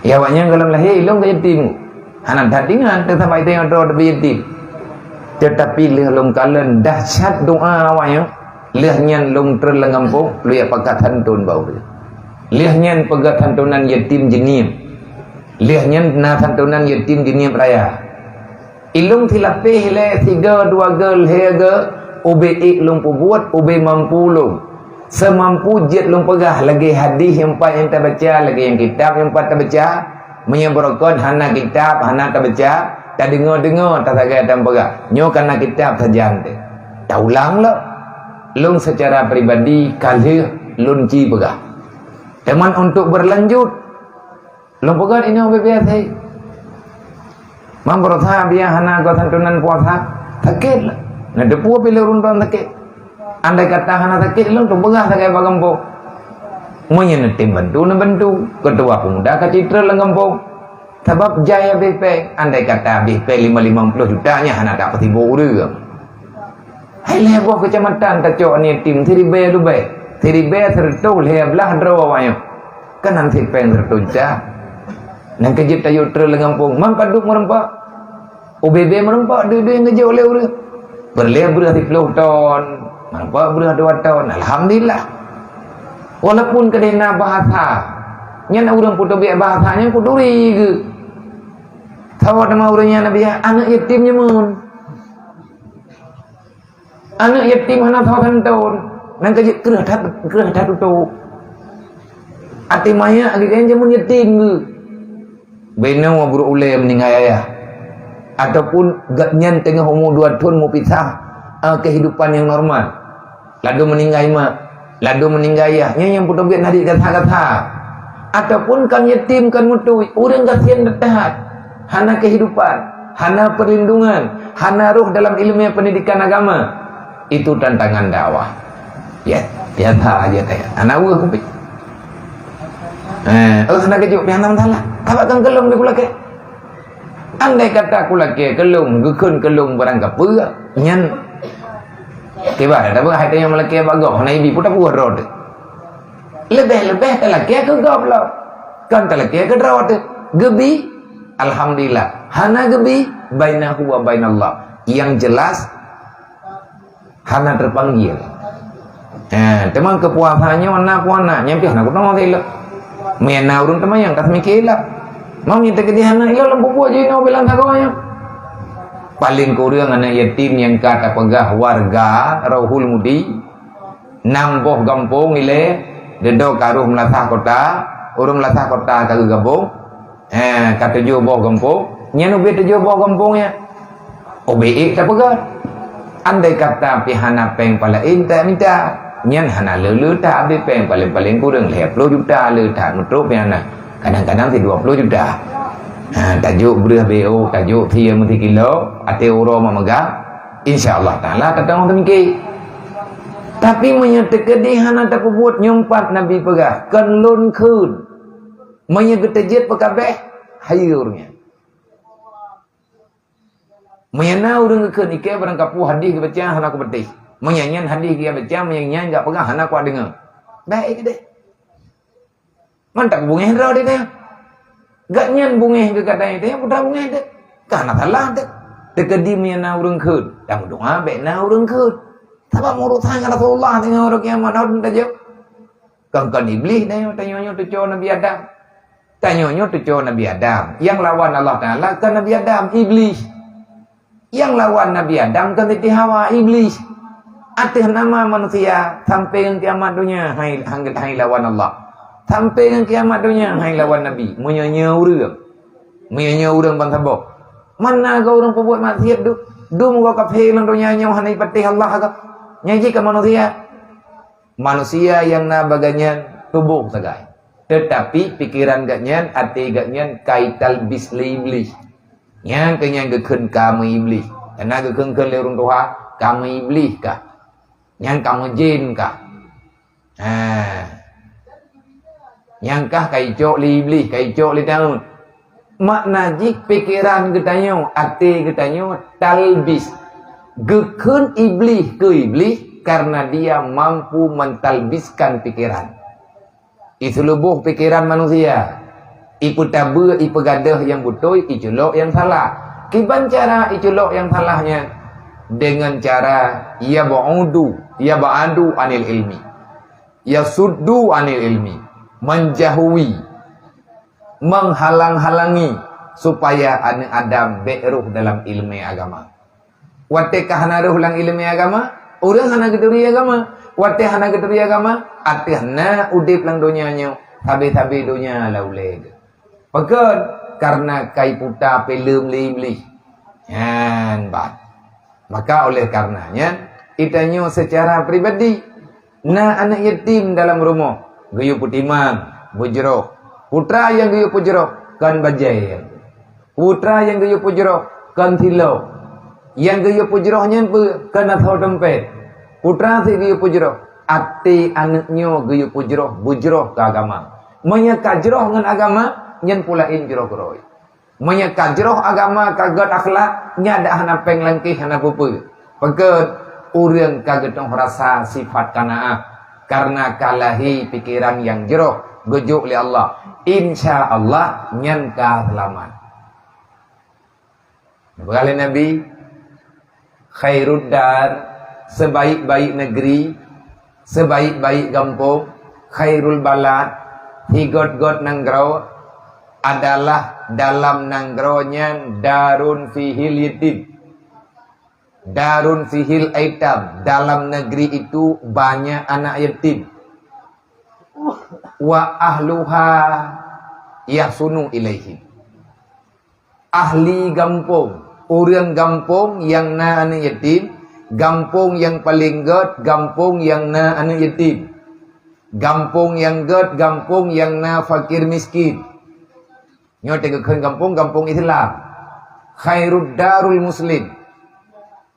Ya, awak nyang gohlom lahé, ilong ka yatim. Hana that ingat, teusabai teuingat droe teubi yatim. Tetapi lheueh lôn kalon dahsyat doa awak nyan, lheueh nyan lôn treun lam gampông, lôn jak pakat hantom bak ureueng. Lheueh nyan peugét hantom nan yatim jeuem. Lheueh nyan na hantom nan yatim jeuem raya. Ilong silapéh lé sigo dua go lhée go ubé ék lôn peubuet ubé mampu lôn. Seumampu jeuet lôn peugah lagée hadih nyang pat nyang tabaca, lagée nyang kitab nyang pat tabaca. Meunyoe beurokon hana kitab, hana tabaca, tadeungoe-deungoe tasagai tapeugah. Nyoe kana kitab sajan teuh. Taulang lom. Lôn seucara pribadi ka lheueh lôn ci peugah. Teuma untuk berlanjut, lôn peugah inoe biasa. Mam berusaha biar hana go santunan puasa. Sakét lah. Nah, depu bila ureueng tuan sakét. Andai kata hana sakét, lôn tu peugah sagai bak gampông. Meunyoe neutem bantu, neubantu. Ketua pemuda ka citra lam gampông. Sabab jai habéh péng. Andai kata habéh péng lima, lima puluh juta, nyan hana tak peusibok ureueng. Hai lhée boh keucamatan tacok aneuk yatim siribée leubeh, siribée sireutoh lhée blaih droe awaknyoe. Kan han sipéng sireutoh juta. Nyan keuh jeuet tayue treun lam gampông, man padub meureumpok. Ubé-bé meureumpok dui-dui ngeujok lé ureueng. Peureulée breueh siploh ton, Nampak breuh dua thon, alhamdulillah. Walaupun keudeh na bahasa, nyan ureuëng peuteubiet bahasa nyan kuduri geuh. Saboh teuma ureuëng nyan Nabi, aneuëk yatim nyemun. Aneuëk yatim hana saboh thon. Nang ka jeuet kreueh that, kreueh that tutoe. Até manyak geuh nyan jameun yatim geuh. Beungoh brok ulée meuninggai ayah. Ataupun gobnyan teungoh umu dua thon meupisah, eh, kehidupan yang normal. Laju meuninggai mak, laju meuninggai ayah. Nyan nyang peuteubiet nadi gata-gata. Ataupun kan yatim kan mutui, ureuëng gasien that-that. Hana kehidupan, hana perlindungan, hana roh dalam ilmu pendidikan agama. Itu tantangan dakwah. Ya, biasa aja teh. Anak buah kupi. Eh, oh, sana kejut, pihak nama salah. Apa kan kelong di kulakeh? Andai kata kulakeh kelong, gekun kelong barang kapeue, nyan. Kibar, tapi hai tanya melakeh bagoh, na ibi putar buah rot. Lebih-lebih talakeh ke gob lo. Kan talakeh ke rot. Gebi, alhamdulillah. Hana gebi, bainahu wa bainallah. Yang jelas, hana terpanggil. Ha, teuma keupuasa nyoe na puana, nyang pih na kunoe teuh. Meunyoe na ureuëng teuma nyang ka seumiké ilak. Mau nyang teukeudi hana ilak lam pupuak jinoe bilang sagoe nyoe. Paling kureueng aneuëk yatim nyang ka tapeugah warga Rauhul Mudi, nam boh gampông ilée, dedo ka rôh meulasah kota, ureuëng meulasah kota ka geugabong, Eh, ka tujoh boh gampông, nyan ubit tujoh boh gampông nyan. Ubit ék tapeugah. Andai kata pih hana péng palaén tamita, nyan hana le-le that abéh péng, paléng-paléng kureueng lhée ploh juta le that meutrok pih hana. Kadang-kadang sidua ploh juta. Ha, tajok breueh B O, tajok sie meusikilo, até uroe mak meugah, insya Allah Taala tatong teumiki. Tapi meunyoe teukeudi hana tapeubuet nyoe pat Nabi peugah, kon lôn kheun. Meunyoe geuteujeuet peukabeh, hayeue ureuëng nyan. Meunyoe na ureuëng geukheun ikée barang kapeue hadih geubaca hana kupatéh. Meunyoe nyan hadih geubaca, meunyoe nyan gak peugah hana kudeungoe. Baik deh. Mantap bungéh droe deh. Gak nyan bungéh geugadai deh, putra bungéh deh. Ka hana salah deh. Teukeudi meunyoe na ureuëng kheun, dan doa bék na ureuëng kheun. Sabab urusan ngon Rasulullah teungoh uroe kiamat, hana tajok. Kon-kon Iblih tanyoe, tanyoe nyoe teucue Nabi Adam. Tanyoe nyoe teucue Nabi Adam. Nyang lawan Allah Taala kon Nabi Adam, Iblih. Nyang lawan Nabi Adam kon Siti Hawa, Iblih. Ateueh nama manusia, sampai ngon kiamat donya, hai, hai, hai lawan Allah. Sampai ngon kiamat donya, hai lawan Nabi. Meunyoe nyoe ureuëng. Meunyoe nyoe ureuëng ban saboh. Mana go ureuëng peubuet maksiat du-, dum go kafé lam donya nyoe hana jipatéh Allah ka. Nyan jih ka manusia. Manusia nyang na bagai nyan tuboh sagai. Teutapi pikeran gobnyan, até gobnyan ka jitalbis lé Iblih. Nyan keuh nyang geukheun ka meu-Iblih. Kana geukheun-kheun lé ureuëng tuha, ka meu-Iblih kah. Nyan ka meujén kah. Ha. Nyang kah ka jicok lé Iblih, ka jicok lé Daud. Makna jih pikeran geutanyoe, até geutanyoe talbis. Geukheun Iblih keu Iblih karena dia mampu mentalbiskan pikiran. Iseuluboh pikeran manusia. Ipeutabeue, ipeugadôh nyang beutôi, iculok nyang salah. Kiban cara iculok nyang salah nyan? Dengan cara yab'udu, yab'adu anil ilmi. Yasuddu anil ilmi. Menjauhi. Menghalang-halangi supaya aneuëk Adam bék rôh dalam iéleumé agama. Watée ka hana rôh lam iéleumé agama, ureuëng hana geuturi agama. Watée hana geuturi agama, ateueh na udeb lam donya nyoe, sabe-sabe donya lam ulée geuh. Pakon? Karena ka jiputa filem lé Iblih. Nyan ban. Maka oleh karena nyan, geutanyoe secara pribadi, na aneuëk yatim dalam rumoh, geuyue peutimang, beujroh. Putra nyang geuyue peujroh kon bajée. Putra nyang geuyue peujroh kon silo. Nyang geuyue peujroh nyan peue? Kon asoe dompet. Putra sit geuyue peujroh, até aneuëk nyoe geuyue peujroh, beujroh keu agama. Meunyoe ka jroh ngon agama, nyan peue laén jroh keudroe. Meunyoe ka jroh agama, ka gét akhlak, nyan dak hana péng langkéh, hana peue-peue. Pakon? Ureuëng ka geutueng rasa sifat qanaah, karena ka lahé pikeran nyang jroh geujok lé Allah. Insya Allah, nyan ka seulamat. Peugah lé Nabi, "Khairud dar Sebaik-baik negeri, sebaik-baik gampông, khairul balad, sigöt-göt nanggroe adalah dalam nanggroe nyan darun fihil yatim. Darun fihil aitam, dalam negeri itu banyak anak yatim. Wa ahluha yahsunu ilaihim. Ahli gampông, ureuëng gampông nyang na aneuëk yatim, gampông nyang paleng gét, gampông nyang na aneuëk yatim. Gampông nyang gét, gampông nyang na fakir miskin. Nyoe teugeukheun gampông, gampông Islam. Khairud darul muslim.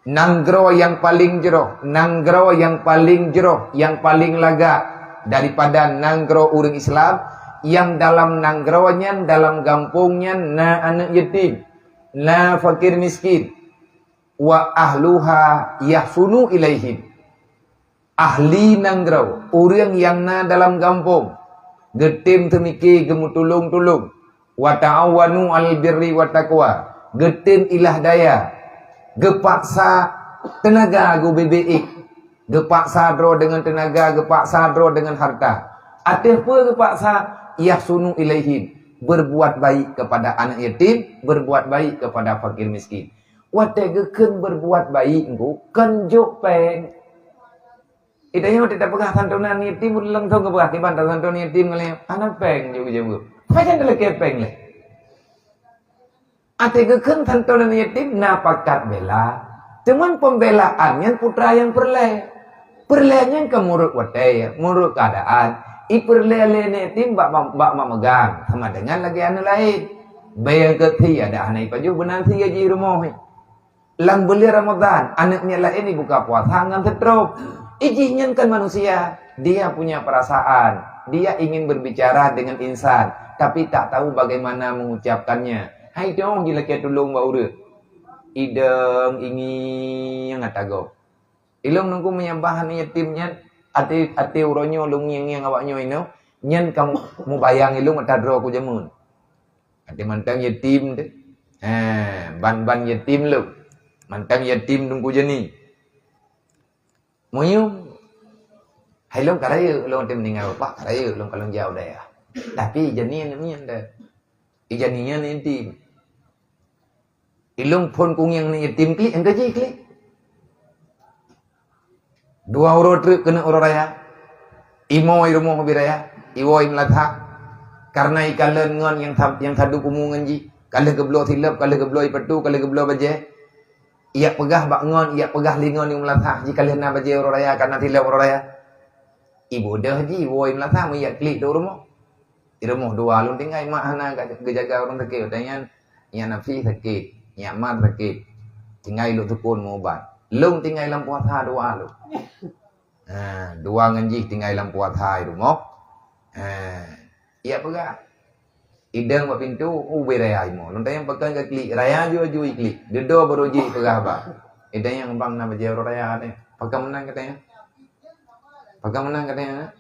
Nanggroe nyang paleng jroh, nanggroe nyang paleng jroh, nyang paleng lagak daripada nanggroe ureuëng Islam, nyang dalam nanggroe nyan, dalam gampông nyan na aneuëk yatim, na fakir miskin. Wa ahluha yahsunu ilaihim. Ahli nanggroe, ureuëng nyang na dalam gampông, geutem teumike geumeutulông-tulông. Wa ta'awanu 'alal birri wat taqwa, geutem ilah daya, geupaksa teunaga geubeubiet, geupaksa droe deungon teunaga, geupaksa droe deungon harta. Ateueh peue geupaksa? Yahsunu ilaihim, berbuat baik kepada anak yatim, berbuat baik kepada fakir miskin. Watée geukheun berbuat baik engko, kon jok péng. Ita nyoe teutab peugah santunan yatim, langsung geupeugah kiban tasantunan yatim ngon lé, hana péng jok jeuet. Pajan talakée péng lé. Até geukheun santunan yatim na pakat bela. Cuman pembelaan nyan putra nyang peureulée. Peureulée nyan ka meunurot watée, meunurot keuadaan. Ipeureulée lé aneuk yatim bak, bak, bak mak meugang, sama dengan lagée aneuk laén. Bayang keu si ada hana ipajoh beuna si gaji rumoh. Lam buleuen Ramadhan, aneuk miet laén ibuka puasa ngon seutrop. Ijih nyan kan manusia. Dia punya perasaan. Dia ingin berbicara dengan insan, tapi tak tahu bagaimana mengucapkannya. Hai dong jilakée tulông bak ureuëng. Idong ingieng ata gob. Ilong nunggu menyabah aneuk yatim nyan, até, até uroe nyoe lôn ngieng-ngieng awak nyoe inoe, nyan ka mubayang ilong ata droe ku jameun. Até mantong yatim teuh. Ha, ban-ban yatim lom. Mantong yatim Teungku Jani. Meunyoe hai lôn ka rayeuk, lôn até meuninggai bapak ka rayeuk, lôn ka lôn jak u dayah. Tapi Jani aneuk miet teuh. Ijani nyan yatim. Ilong phon kungieng aneuk yatim klik, engka jih klik. Dua uroe treuk keuneuk uroe raya. Imo i rumoh ubé raya, iwoe i meulasah. Karena ikalon ngon nyang sa-, nyang sadub umu ngon jih. Ka lheueh geubloe silop, ka lheueh geubloe ipatu, ka lheueh geubloe bajée. Ijak peugah bak ngon, ijak peugah lé ngon i meulasah, jih ka lheueh na bajée uroe raya, ka na silop uroe raya. Ibodoh jih, iwoe i meulasah, meujak klik teuh u rumoh. Di rumoh dua lôn tinggai, mak hana geujaga ureuëng sakét, watée nyan, nyak nafsi sakét, nyak mat sakét. Tinggai lôn sukon meu-ubat. Lôn tinggai lam puasa dua lôn. Ha, dua ngon jih tinggai lam puasa di rumoh. Ha, ijak peugah. Idong bak pintoe, ubé raya imo. Lôn tanyong pakon ka klik, raya ju-ju iklik. Dudoe baru jih peugah haba. Idong nyang bang na bajée uroe raya teuh. Pakon meunan katanya? Pakon meunan katanya?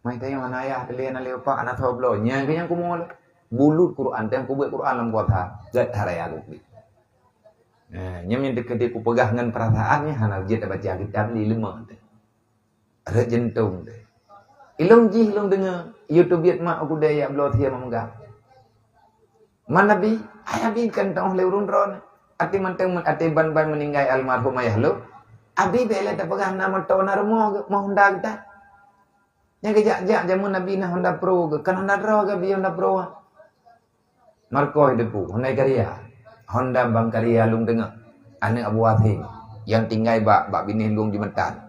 Mai tanyong hana ayah teuh lé, hana lé bapak, hana soe bloe. Nyan keuh nyang kumoe lé. Bulut Quran, teuh kubeuet Quran lam kuasa. Gét that raya ku klik. Nah, nyan nyang teukeudi kupeugah ngon perasaan nyan hana jeuet tabaca kitab lé leumah teuh. Rhot jeuntong teuh. Ilong jih lôn deungoe, yue teubiet mak u keudée ijak bloe sie mak meugang. Man Abi, hai Abi kan teuh lé ureuëng droeneuh. Até mantong até ban-ban meuninggai almarhum ayah lôn. Abi bék lé tapeugah na moto na rumoh geuh, moh Honda geutan. Nyang geujak-jak jameun Abi na Honda Pro geuh, kan Honda droe geuh Abi Honda Pro. Marko Hidepu, Honda Karya. Honda Bang Karya lôn deungoe. Aneuk Abu Hasim. Nyang tinggai bak, bak binéh lueng Jumatan.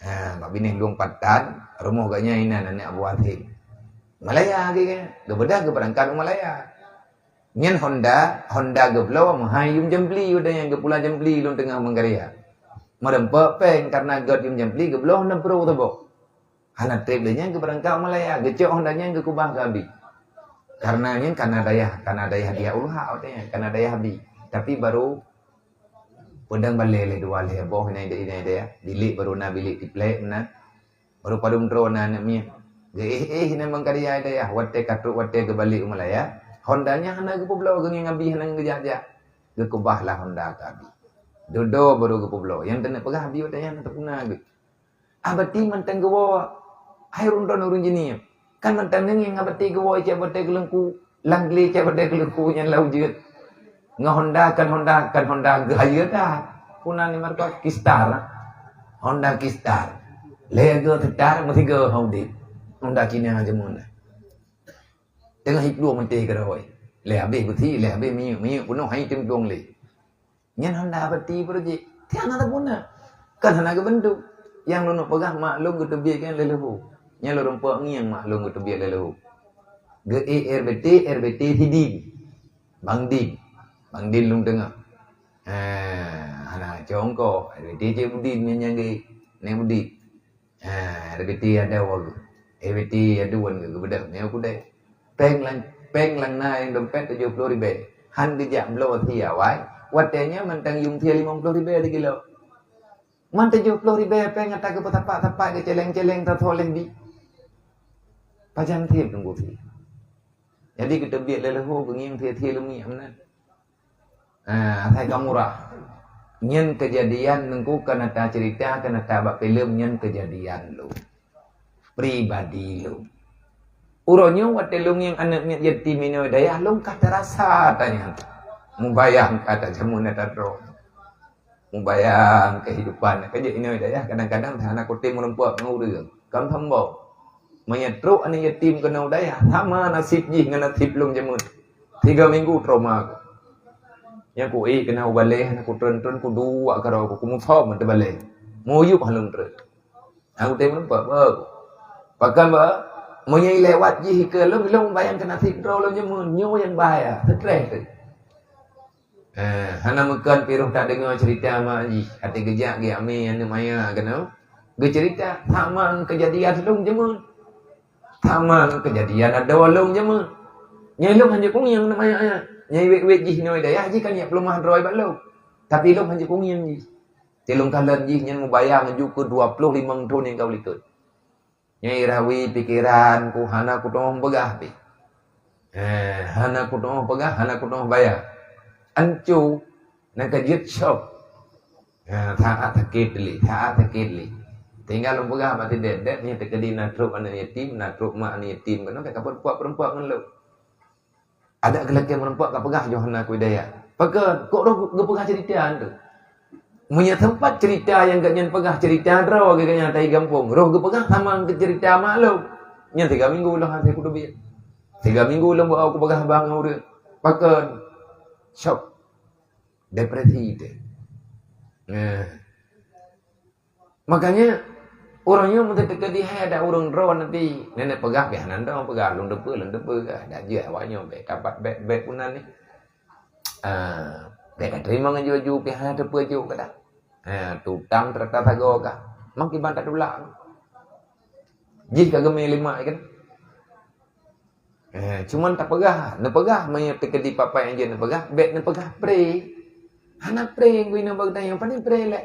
Ha, bak binéh lueng Patan, rumoh geuh nyan inan aneuk Abu Hasim. Malaya lagée nyan. Geubeudôh geubeurangkat u Malaya. Nyan Honda, Honda geubloe meuhai yum jambli, udah nyang geupula jambli lôn teungoh meukarya. Meureumpok péng karena gét yum jambli geubloe Honda Pro teuboh. Hana treb lé nyan geubeurangkat u Malaya, geucok Honda nyan geukeubah keu Abi. Karena nyan kana dayah, kana dayah dia ulha, watée nyan kana dayah Abi. Tapi baru peudong balée lé dua lhée boh inai, inai dayah. Bilék baru na bilék tiplek meunan. Baru padum droe na aneuk miet. Geuéh-éh nyan Bang Karya dayah, watée ka trok watée geubalek u Malaya, Honda nyan hana geupeubloe geuh ngieng Abi, hana geujak-jak. Geukeubah lah Honda keu Abi. Dudoe baru geupeubloe. Nyang teuneuk peugah biyeu tanyong teupuna geuh. Abati mantong geuwoe hai ureuëng droe ureuëng jinie. Kan mantong nyang abati geuwoe cek batée keuleungku, langgle cek batée keuleungku nyan lau jeuet. Ngon Honda kan Honda kan Honda geuhayeue dah. Puna ni marka Kistar. Honda Kistar. Lego tetar meusigo Honda. Honda Cina jameun. Teungoh hiplueng meuntée keudroe. Lé habéh beusi, lé habéh minyeuk, minyeuk peunoh hai teuntong lé. Nyan Honda abati projek. Tiang hana puna. Kan hana geubentuk. Nyang lôn peugah mak lôn geuteubiet kan lé leuhu. Nyan lôn rumpok ngieng mak lôn geuteubiet lé leuhu. Geu E R B T, R B T Sidin. Bang Din. Bang Din lôn teungoh. Ha, hana congko. R B T Cik Budin nyan nyang geu. Nek Budin. Ha, R B T ada wagu. R B T ada wan geu beudeuh nyoe kudai. Peng lang peng lang na nyang dompet tujoh ploh ribée. Han geujak bloe si awai. Watée nyan mantong yuem sie limong ploh ribée di kilo. Man tujoh ploh ribée peng ata geupeusapat-sapat geuceleng-celeng tatho leh bi. Pajan thiep teungku si. Jadi geuteubiet lé leuhu geungieng sie-sie leumiek meunan. Ah, asai ka murah. Nyan keujadian teungku kan ata cerita kan ata bak filem nyan keujadian lôn. Pribadi lôn. Uroe nyoe watée lôn ngieng aneuk miet yatim inoe dayah lôn ka terasa tanya. Mubayang kata jameun ata droe. Mubayang kehidupan. Kajak inoe dayah kadang-kadang hana kutem meureumpok ngon ureuëng. Kam sombong. Meunyoe trok aneuk yatim keunoe dayah, sama nasib jih ngon nasib lôn jameun. Tiga minggu trauma aku. Nyang ku ék keunoe balée, hana kutreun-treun, kuduek keudroe ku, kumusom meutebalée. Muyup halong treun. Aku teuh meureumpok, beuh. Pakon beuh? Meunyoe lewat jih ke lôn, lôn bayangkan nasib droe lôn jameun, nyoe nyang bahaya, stres teuh. Eh, hana meukeun piroh tadeungoe cerita mak jih. Até geujak geuamé aneuk maya keunoe. Geucerita, sama keujadian lôn jameun. Sama keujadian adoe lôn jameun. Nyang lôn hanjeuet kungieng aneuk maya nyan. Nyang wét-wét jih nyoe dayah jih kan nyak peuleumah droe bak lôn. Tapi lôn hanjeuet kungieng jih. Tilông kalon jih nyan mubayang ju keu dua ploh limong thon nyang ka u likot. Nyang irawi pikeran ku hana kuteungoh peugah pih. Eh, hana kuteungoh peugah, hana kuteungoh bayar. Ancu, na ka jeuet syok. Eh, saát sakét lé, saát sakét lé. Tinggai lôn peugah bak sidéh, "Dek, nyoe teukeudi na trok aneuk yatim, na trok mak aneuk yatim, keunoe ka kapeurumpok-peurumpok ngon lôn." Adak geulakée meureumpok ka peugah Yohana Kuidaya. Pakon, kok roh geupeugah cerita tu? Meunyoe teumpat cerita nyang gobnyan peugah cerita droe geuh gobnyan tai gampông, roh geupeugah sama keu cerita mak lôn. Nyan tiga minggu lôn hase kuteubiet. Tiga minggu lôn bak kupeugah haba ngon ureuëng. Pakon? Syok. Depresi teuh. Nah. Makanya, ureuëng nyoe meuteukeudi hai ada ureuëng droe nanti nenek peugah, biasa nan droe peugah, lôn teupeu, lôn teupeu, dak jeuet awak nyoe bèk dapat bèk, bèk pun nan ni. Ah, bèk ka terima ngon aju-aju pih hana teupeu aju ka dah. Ha, tutang terata sagoe kah. Mang kiban tatulak. Jih ka geumé lima kan. Eh, cuman tapeugah, neupeugah meunyoe teukeudi papai anjeuen neupeugah, bèk neupeugah pre. Hana pre guna bak geutanyoe, pane pre lé.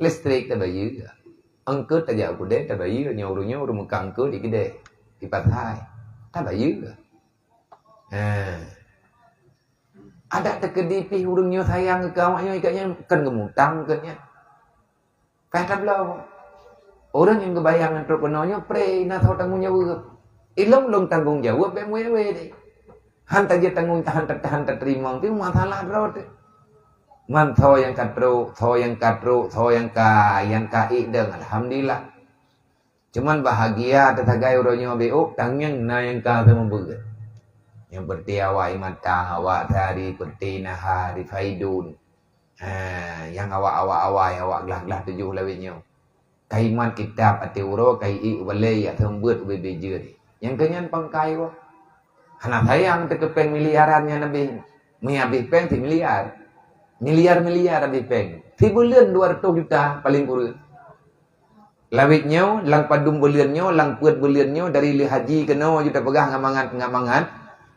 Listrik tabayeue. Eungkôt tajak u keudè tabayeue, nyoe ureuëng nyoe ureuëng meuka eungkôt di keudè, di pasai. Tabayeue. Eh. Adak teukeudi pih ureuëng nyoe sayang keu awak nyoe, ikatnyan kan geumutang keu nyan. Ka tabloe. Ureuëng nyang geubayang ngon trok keunoe nyoe pre na soe tanggong jaweueb. Ilong lôn tanggong jaweueb bèk muwèh-wèh deh. Han tajeuet tanggong tahan, tahan tateurimong pih masalah droe teuh. Man soe nyang ka trok, soe nyang ka trok, soe nyang ka, nyang ka ék dong, alhamdulillah. Cuman bahagia teusagai uroe nyoe beuôk tangieng na nyang ka seumeubeuet. Nyang peureute awai mata, awak sehari peureute naha, rifaidun. Ha, nyang awak-awak awai, awak glah-glah tujoh lawét nyoe. Kaimat kitab até uroe, kai ék u balée, yak seumeubeuet ubé-bé jeuet. Nyang keunyan pangkai woe. Hana sayang teukeupeng miliaran nyan habéh. Meuhabéh peng si miliar. Miliar-miliar habéh peng. Si buleuen dua ratus juta paling kureueng. Lawét nyoe, lam padum buleuen nyoe, lam peuet buleuen nyoe, dari lheueh haji keunoe ju tapeugah ngon mangat, ngon mangat.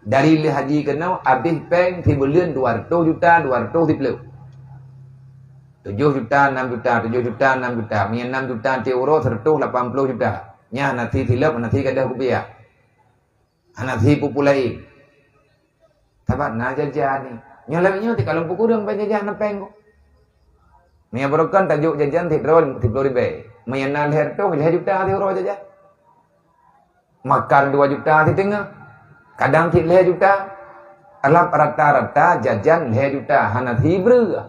Dari lheueh haji keunoe, habéh peng si buleuen dua ratus juta, dua ratus siploh. Tujoh juta, enam juta, tujoh juta, enam juta. Meunyoe enam juta tiep uroe, seratus lapan puluh juta. Nyan hana si silop, hana si gadôh kupiah. Hana si pupulaén. Sabab na jajan ni. Nyoe lawét nyoe teuka lôn peukureueng ban jajan na peng kok. Meunyoe barokon tajok jajan sidroe siplôh ribèe. Meunyoe na lhèe reutôh, lhèe juta siuroe jajan. Makan dua juta siteungoh. Kadang cit lhèe juta. Alah rata-rata jajan lhèe juta hana sibreuh.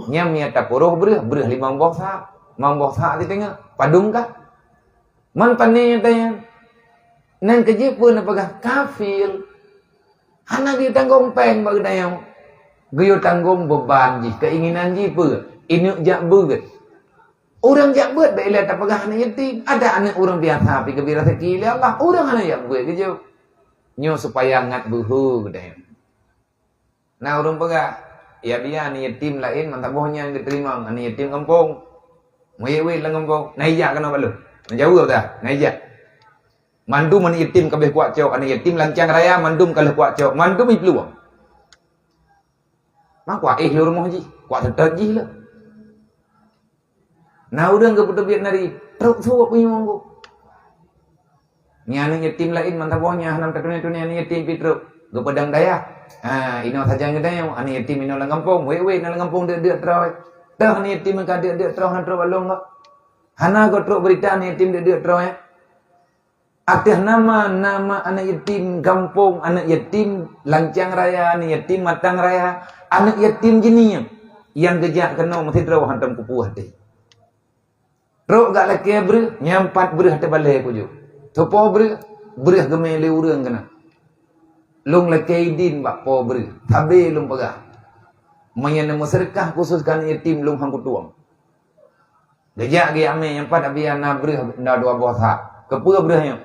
Nyan meunyoe tapuroh breuh, breuh limong boh sa'. Limong boh sa' siteungoh. Padum kah? Man pane nyata nyan. Nyan keuh jih peue neupeugah kafil. Hana geuyue tanggong péng bak geutanyoe. Geuyue tanggong beuban jih, keuinginan jih peue? Ineuk jak beuet. Ureueng jak beuet bèk ilèe tapeugah aneuk yatim. Ada aneuk ureueng biasa pih geubri raseuki lé Allah. Ureueng hana jak beuet geujok. Nyoe supaya ngat beuhe geutanyoe. Na ureueng peugah, "Ya biya aneuk yatim laén meusaboh nyan geuteurimong aneuk yatim gampông. Meuwét-wét lam gampông, na ijak keunoe bak lôn." Meujaweueb dah, na ijak. Mandum aneuk yatim ka abéh kuwak cok, aneuk yatim lancang raya mandum ka lheueh kuwak cok, mandum iplueng. Ma kuwak éh lé rumoh jih, kuwak seutôt jih lé. Na ureueng geupeuteubiet nari, trok suwok punyueng geuh. Nyan aneuk yatim laén meusaboh nyan hana tatunyok-tunyok aneuk yatim pih trok. Geupeudong dayah. Ha, inoe sajan geutanyoe, aneuk yatim inoe lam gampông, wét-wét na lam gampông deuk-deuk troe. Toh aneuk yatim ka deuk-deuk troe hana trok bak lôn geuh. Hana geutrok beurita aneuk yatim deuk-deuk troe. Ateueh nama, nama aneuk yatim gampông, aneuk yatim lancang raya, aneuk yatim matang raya, aneuk yatim jih nyan nyang geujak keunoe meusidroe hantom kupuih até. Trok gak lakèe breuh, nyan pat breuh teubalée kujok. Teupo breuh, breuh geumé lé ureueng keunan. Lôn lakèe idin bak po breuh, sabé lôn peugah. Meunyoe neumeuseudeukah khusos keu aneuk yatim lôn han kutueng. Geujak geujak mé nyang pat Abi hana breuh na dua boh sak. Keupeue breuh nyoe?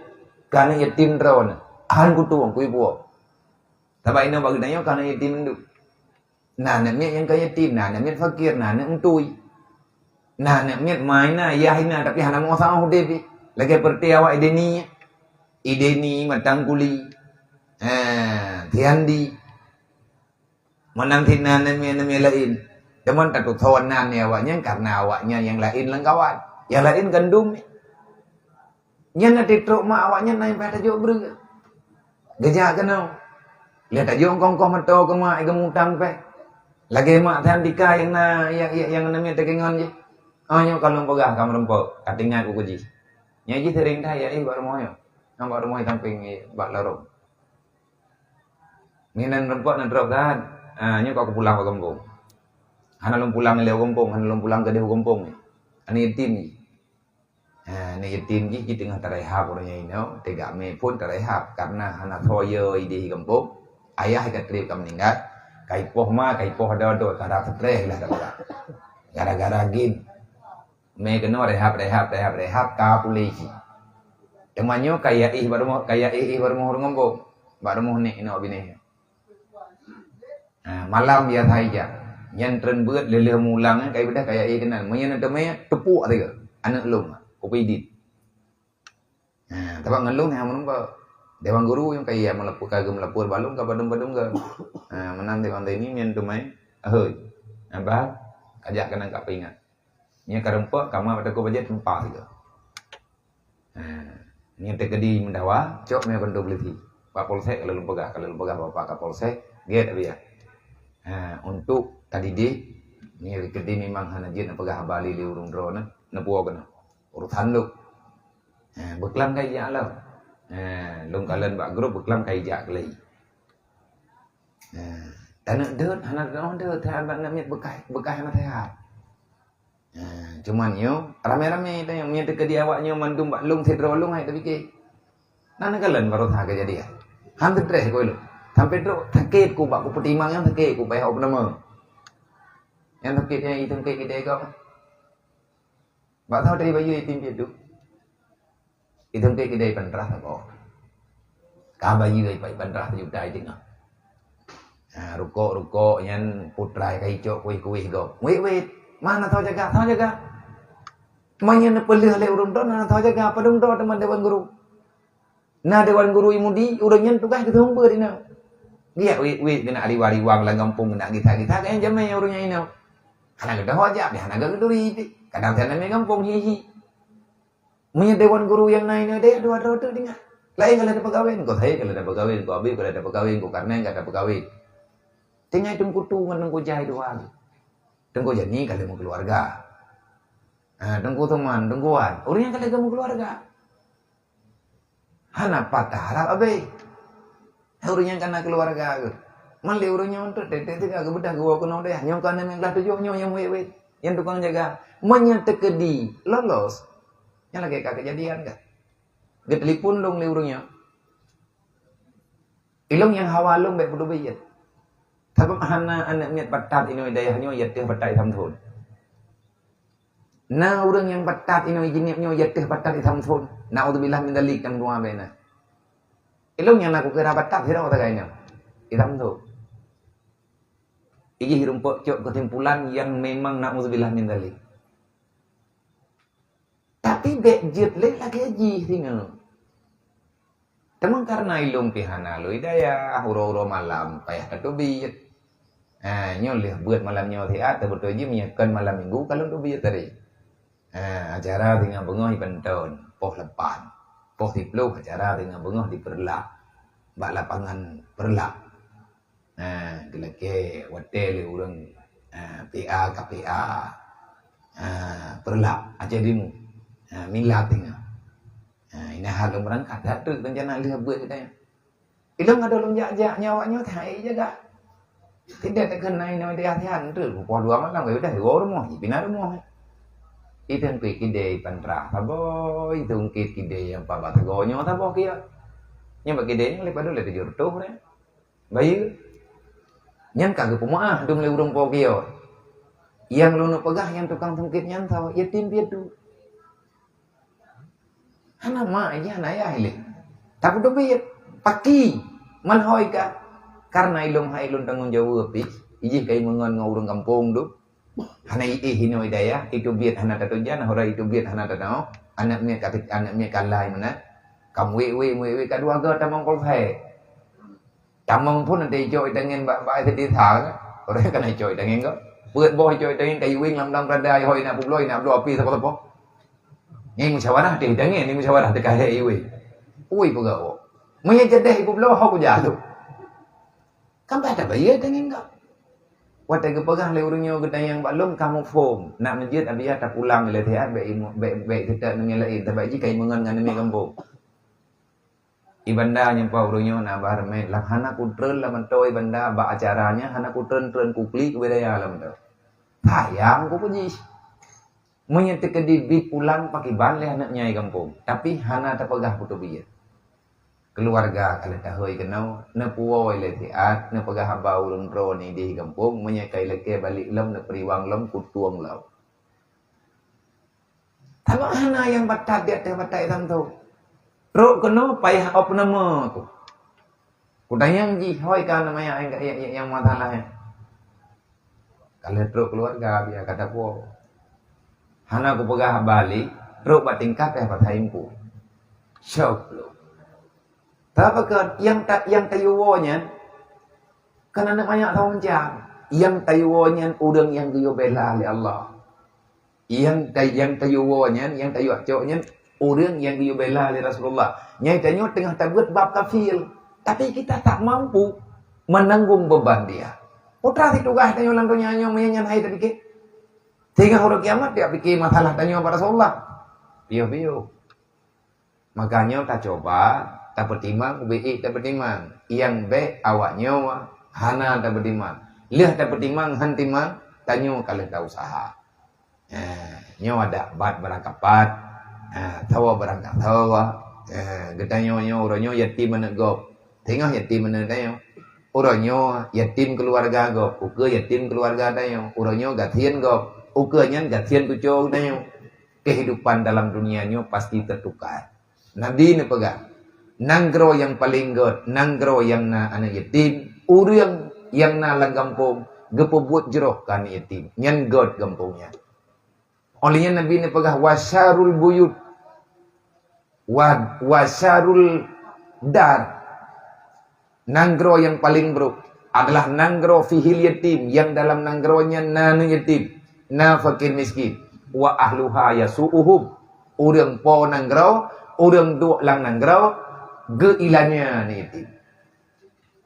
Keu aneuk yatim droeneuh. Han kutueng kuipuwoe. Sabab inoe bak geutanyoe keu aneuk yatim mandum. Na aneuk miet nyang ka yatim, na aneuk miet fakir, na aneuk eunteuk. Na aneuk miet ma hina, yah hina, tapi hana meuusaha udeb jih. Lagèe peureuté awak Ideni. Ideni, Matang Kuli. Ha, Tiandi. Meunan cit na aneuk miet-aneuk miet laén. Teuma tatusoe nan nyan awaknyan karena awaknyan nyang laén lam kawan. Nyang laén gandom. Nyan na titrok mak awaknyan na nyang payah tajok breuh. Geujak keunoe. Lheueh tajok ongkoh-ongkoh moto keu mak, geumutang pèh. Lagèe mak Tiandika nyang na, nyang, nyang, nyang na miet teukeungon jih. Oh, nyoe ka lôn peugah ka meurumpok, ka teuingat buku jih. Nyan jih sering that ya, eh, bak rumoh nyoe. Nyoe bak rumoh sampéng, eh, bak lorong. Nginan rumpok na trok that. Ah, nyoe ka kupulang bak gampông. Hana lôn pulang lé gampông, hana lôn pulang keudeh gampông. Aneuk yatim jih. Ha, aneuk yatim jih, jih teungoh tarehab ureueng nyan inoe, teuga mé phon tarehab karena hana soe ideh gampông. Ayah ka trép ka meuninggai, ka ipoh ma, ka ipoh adoe-adoe, ka rasa stres lah dah. Gara-gara gin. Mé keunoe rehab, rehab, rehab, rehab, ka puléh jih. Teuma nyoe ka ya éh bak rumoh, ka ya éh, éh bak rumoh ureueng gampông. Bak rumoh nek inoe binéh. Ha, malam biasa ijak. Nyan treun beuet lheuh-lheuh mulang nyan, kai beudah kaya ié keunan. Meunyoe na teumé, teupuek sigoe. Aneuk lôn, kupeue idin. Ha, sabab ngon lôn hana meurumpok. Dewan guru nyang kaya meulapor, ka geumeulapor bak lôn ka padum-padum geu. Ha, meunan dewan tadi nyan teumé, ahoi. Abah, ajak keunan ka peuingat. Nyan ka rumpok, ka ma bak takue bajèe teumpa sigoe. Ha, nyan teukeudi meudawa, cok mé keuntô polisi. Pak Polsek ka lôn peugah, ka lôn peugah Bapak Kapolsek, gét Abiya. Ha, untuk tadidik, nyan teukeudi memang hana jeuet neupeugah haba lé ureueng droeneuh, neupuwoe keunoe. Urusan lôn. Ha, beuklam ka ijak lom. Ha, lôn kalon bak grup beuklam ka ijak keulai. Ha, taneuk deuet, hana tanoh deuet, hana, hana miet beukah, beukah hana sehat. Ha, cuman nyoe, ramé-ramé tanyoe, meunyoe teukeudi awak nyoe mandum bak lôn sidroe lôn hai tapike. Na neukalon baroesa keujadian. Han teutreh keu lôn. Sampai trok sakét ku bak kupeutimang nyang sakét ku payah op nama. Nyang sakét nyan itong keu kita kau. Bak saboh dari bayeue yatim piatu. Itong keu keudè pantrah saboh. Ka bayeue ipat pantrah sejuta i teungoh. Ha, rukok-rukok nyan putra ka icok kueh-kueh gob. Wét-wét. Mana tau jaga, tau jaga. Meunyoe neupeuleueh lé ureueng droe, na tau jaga, padum droe teuma dewan guru. Na dewan guru imudi, ureueng nyan tugaih geuseumeubeuet inoe. Giak wét-wét keuneuk aliwa-liwang lam gampông, keuneuk gisa-gisa, kayang jamé ureueng nyan inoe. Hana geudoh jak, hana geuturi pih. Kadang sana mé gampông hi-hi. Meunyoe dewan guru nyang na inoe deh, dua droe teuk tinggai. Laén ka lheueh tapeukawén, ko Said ka lheueh tapeukawén, ko Habib ka lheueh tapeukawén, ko Karnen ka tapeukawén. Tinggai Teungku Tu ngon Teungku Jai dua. Teungku Jani ka lheueh meukeuluwarga. Ha, Teungku Tuman, Teungku Wan, ureueng nyan ka lheueh meukeuluwarga. Hana patah harap abéh. Ureueng nyan ka na keuluwarga geuh. Man lé ureueng nyoe treuk teuka geubeudôh geuwoe keunoe dayah. Nyoe ka aneuk nyang glah tujoh nyoe nyang wét-wét. Nyang tukang jaga. Meunyoe teukeudi lolos, nyan lagèe ka keujadian ka. Geutelepon lôn lé ureueng nyoe. Ilôn nyang hawa lôn bèk peudubit. Sabab hana aneuk miet patat inoe dayah nyoe i ateueh patat i Samson. Na ureueng nyang patat inoe jinéb nyoe i ateueh patat i Samson. Naudzubillah min dzalik, nyang dua bèk na. Ilôn nyang na kukira patat sidroe sagai nyoe i Samson. Ijih rumpok cok keusimpulan nyang memang naudzubillah min dzalik. Tapi bèk jeuet lé lagèe jih singoh. Teuma kareuna ilôn pih hana lôn i dayah, uroe-uroe malam payah tateubiet. Ha, nyoe lheueh beuet malam nyoe siat, teubeutôi jih meunyoe kon malam minggu ka lôn teubiet tadi. Ha, acara singoh beungoh i Panton, poh lapan. Poh siploh acara singoh beungoh di Peureulak. Bak lapangan Peureulak. Ha, geulakèe watèe lé ureueng, ha, P A ka P A. Ha, Peureulak, Aceh Timu. Ha, milat teungoh. Ha, ina hal lôn beurangkat, dak treuk reuncana lheueh beuet geutanyoe. Ilôn adoe lôn jak-jak nyoe awak nyoe, hai jaga. Tidak takheun na inoe di Asean treuk, poh dua malam, udah dua rumoh, ipinah rumoh. Itu pih kidée i Pantra saboh, itu ungkit kidée nyang pah bak sagoe nyoe saboh kiok. Nyang bak kidée nyoe lé padub lé tujoh reutôh ureueng. Bayeue. Nyan ka geupeumeu'ah dum lé ureueng po kiok. Nyang lôn peugah nyang tukang sungkét nyan saboh yatim piatu. Hana ma, ijih hana ayah ilée. Tapi teubiet, paki, man hôi ka. Kareuna ilôn hai lôn tanggong jaweueb pih, ijih kai meungon ngon ureueng gampông dum. Hana iéh inoe i dayah, iteubiet hana tatujan, hura iteubiet hana tanoe. Aneuk miet ka, aneuk miet ka lai meunan. Kam wék-wék, wék-wék ka dua goe tamong polsek. Tamong phon até icok itangen bak, bak até desa kan. Orang kan icok itangen kan. Peuet boh icok itangen kayu wing lam, lam rada ihoi nak peubloe, nak bloe api sapo-sapo. Nyan musyawarah teuh itangen, nyan musyawarah teuh kahé iwing. Ui peugah wok. Meunyo jadeh ipeubloe ho kujak tu. Kan bah tabayeue itangen kan. Watée geupeugah lé ureueng nyoe geutanyong bak lôn ka muphom. Nak meujeuet abiya tapulang ilée siat bèk imu-, bèk, bèk teutak ngon nyang laén. Sabab jih kai meungon ngon aneuk miet gampông. I banda nyang pat ureueng nyoe na bah remet, lam hana kutreun lam mantong i banda bak acara nyan hana kutreun-treun kuklik ubé daya lam mantong. Sayang ku peujih. Meunyoe teukeudi bit pulang pakiban lé aneuk nyai gampông, tapi hana tapeugah putôh biyeu. Keuluwarga ka lheueh tahôi keunoe, neupuwoe lé siat, neupeugah haba ureueng droeneuh idéh gampông, meunyoe ka ilakée balek lom neupeureulèe lom kutueng lom. Sabab hana nyang batat di ateueh batat itam tu. Trok keunoe payah op nama tu. Kutanyong jih, hôi ka nama nyang, nyang, nyang, nyang masalah nyan. Ka lheueh trok keuluwarga biasa ka tapuwoe. Hana kupeugah balik, trok bak tingkat eh pasai empu. Syok lu. Tapi kan nyang ta-, nyang tayue woe nyan, kan aneuk manyak saboh macam. Nyang tayue woe nyan ureueng nyang geuyue bela lé Allah. Nyang ta-, nyang tayue woe nyan, nyang tayue cok nyan, ureueng nyang geuyue bela lé Rasulullah. Nyai tanyoe teungoh tabeuet bab kafir, tapi kita tak mampu menanggung beban dia. Putra si tugaih tanyoe lam donya nyoe meunyan nyan hai tapike. Sehingga uroe kiamat dia pike masalah tanyoe bak Rasulullah. Piôh-piôh. Maka nyoe tacoba, tapeutimang, ubé ék tapeutimang. Nyang bék awak nyoe hana tapeutimang. Lheueh tapeutimang, han timang, tanyoe ka lheueh tausaha. Ha, nyoe adak bat barangkapat. Ha, sawa barangkasawa. Ha, geutanyoe nyoe uroe nyoe yatim aneuk gob. Teungoh yatim aneuk tanyoe. Uroe nyoe yatim keuluwarga gob, ukeue yatim keuluwarga tanyoe. Uroe nyoe gasien gob, ukeue nyan gasien tuco tanyoe. Kehidupan dalam dunia nyoe pasti teutukar. Nabi neupeugah, nanggroe nyang paleng gét, nanggroe nyang na aneuk yatim, ureueng nyang na lam gampông geupeubuet jroh keu aneuk yatim, nyan gét gampông nyan. Óh lheueh nyan Nabi neupeugah, "Wa syarul buyut, wa, wa syarul dar." Nanggroe nyang paleng brok adalah nanggroe fihil yatim, nyang dalam nanggroe nyan na aneuk yatim, na fakir miskin. Wa ahluha yasu'uhum, ureueng po nanggroe, ureueng duek lam nanggroe, geuilanya aneuk yatim.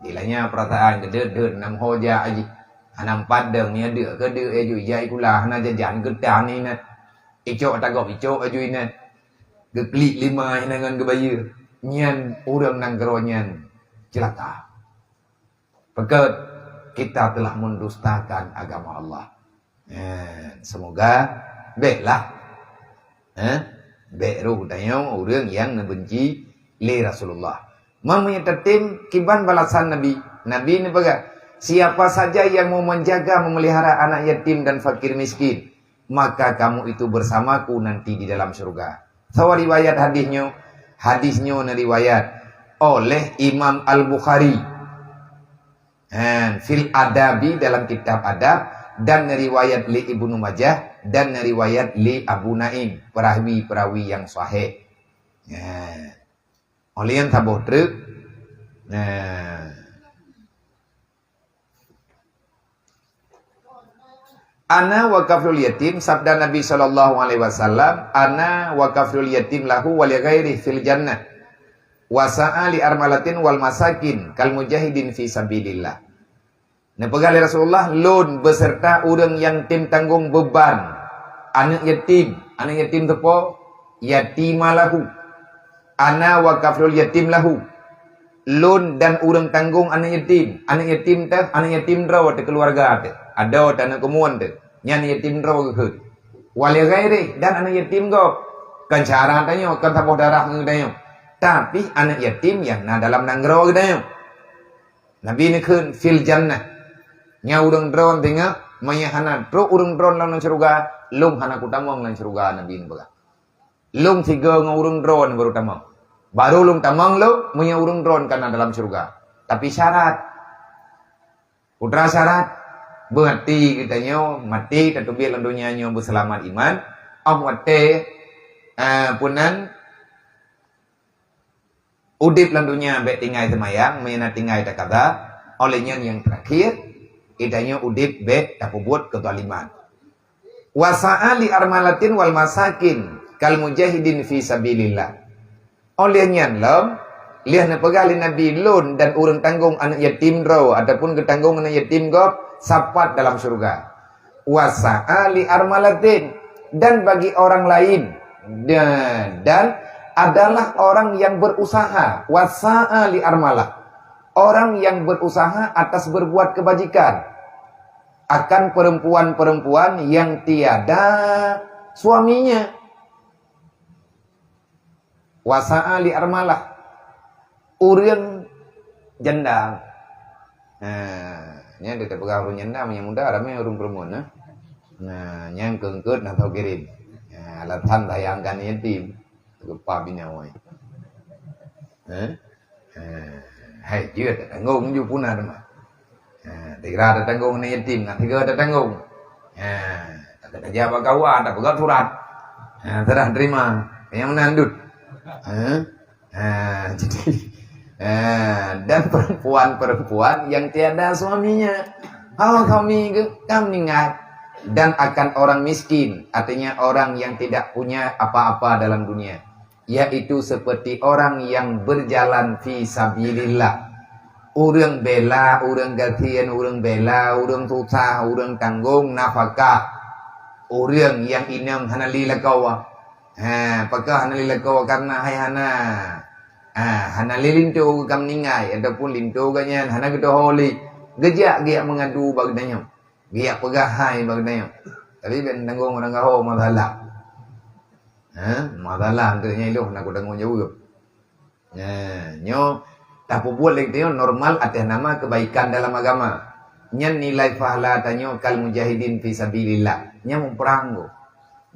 Ilanya peurasaan geudeuet-deuet nam ho jak jih. Hana meupadang, nyan deuk keu deuk, eh, ju ijak sikula, hana jajan keu tan inan. Icok tagop icok, eh, ju inan. Geuklik lima inan ngon geubayeue. Nyan ureuëng nanggroe nyan ceulaka. Pakon? Kita telah mendustakan agama Allah. Eh, semoga bèk lah. Eh, bèk roh tanyoe ureuëng nyang neubenci lé Rasulullah. Meunyoe tatem kiban balasan Nabi, Nabi neupeugah, "Siapa saja yang mau menjaga, memelihara anak yatim dan fakir miskin, maka kamu itu bersamaku nanti di dalam surga." Soe riwayat hadis nyoe? Hadis nyoe neuriwayat oleh Imam Al-Bukhari. Ha, fil Adabi, dalam kitab Adab, dan neuriwayat lé Ibnu Majah, dan neuriwayat lé Abu Naim, perawi-perawi nyang sahih. Ha. Oleh nyang saboh treuk. Ha. "Ana wa kafilul yatim," sabda Nabi sallallahu alaihi wasallam, "Ana wa kafilul yatim lahu wa li ghairihi fil jannah. Wa sa'a li armalatin wal masakin kal mujahidin fi sabilillah." Neupeugah lé Rasulullah, "Lôn beuseurta ureuëng nyang tem tanggong beuban aneuëk yatim, aneuëk yatim teupo, yatima lahu. Ana wa kafilul yatim lahu." Lôn dan ureuëng tanggong aneuëk yatim. Aneuëk yatim teuh, aneuëk yatim droe teuh keuluwarga teuh. Adoe teuh aneuëk keumuen teuh. Nyan yatim droe geukheun. Wa li ghairihi, dan aneuëk yatim gob. Kon syara tanyoe, kon saboh darah ngon tanyoe. Tapi aneuëk yatim nyang na dalam nanggroe geutanyoe. Nabi neukheun fil jannah. Nyan ureuëng droe singoh, meunyoe hana trok ureuëng droe lam syeuruga, lôn hana kutamong lam syeuruga, Nabi neupeugah. Lôn sigoe ngon ureuëng droe barô tamong. Barô lôn tamong lôn, meunyoe ureuëng droe ka na dalam syeuruga. Tapi syarat. Peue teuma syarat? Beuhati geutanyoe maté tateubiet lam donya nyoe beuseulamat iman. Óh watèe, eh, peue nan, udeb lam donya bèk tinggai seumayang, meunyoe na tinggai takaza, óh lheueh nyan nyang teurakhir, geutanyoe udeb bèk tapeubuet keuzaliman. Wa sa'a li armalatin wal masakin kal mujahidin fi sabilillah. Óh lheueh nyan lom, lheueh neupeugah lé Nabi, "Lôn dan ureuëng tanggong aneuëk yatim droe ataupun geutanggong aneuëk yatim gob sapat dalam syeuruga." Wa sa'a li armalatin, dan bagi orang lain, dan, dan adalah orang yang berusaha, wa sa'a li armalah, orang yang berusaha atas berbuat kebajikan akan perempuan-perempuan yang tiada suaminya. Wa sa'a li armalah. Ureuëng janda. Ha, nyan teupeugah ureuëng janda, meunyoe muda ramé ureuëng peureumeun, eh. Nah, nyan keungkeut na tau kirim. Ha, alasan sayangkan yatim. Geupah binoe. Eh? Eh, hai, jeuet tatanggong ju puna teuma. Eh, tiga tatanggong aneuk yatim, ngat tiga tatanggong. Eh, tak kerja bak kawan, tak peugah surat. Eh, serah terima. Yang mana andut? Eh? Eh, jadi, eh, dan perempuan-perempuan yang tiada suaminya. Hao suami ke, kam meninggal. Dan akan orang miskin, artinya orang yang tidak punya apa-apa dalam dunia. Yaitu seperti orang yang berjalan fi sabilillah. Ureuëng bela, ureuëng gasien, ureuëng bela, ureuëng susah, ureuëng tanggong nafakah. Ureuëng nyang inong hana lé lakoe. Ha, pakon hana lé lakoe? Karena hai hana. Ha, hana lé linto ka meuninggai ataupun linto gobnyan hana geutohô lé. Geujak geujak meungadu bak geutanyoe. Geujak peugah hai bak geutanyoe. Tapi bèk tanggong ureuëng gaho masalah. Ha, masalah untuk nyan ilong hana kutanggong jaweueb. Nah, nyoe tapeubuet lé geutanyoe normal atas nama kebaikan dalam agama. Nyan nilai pahala tanyoe kal mujahidin fi sabilillah. Nyan muprang go.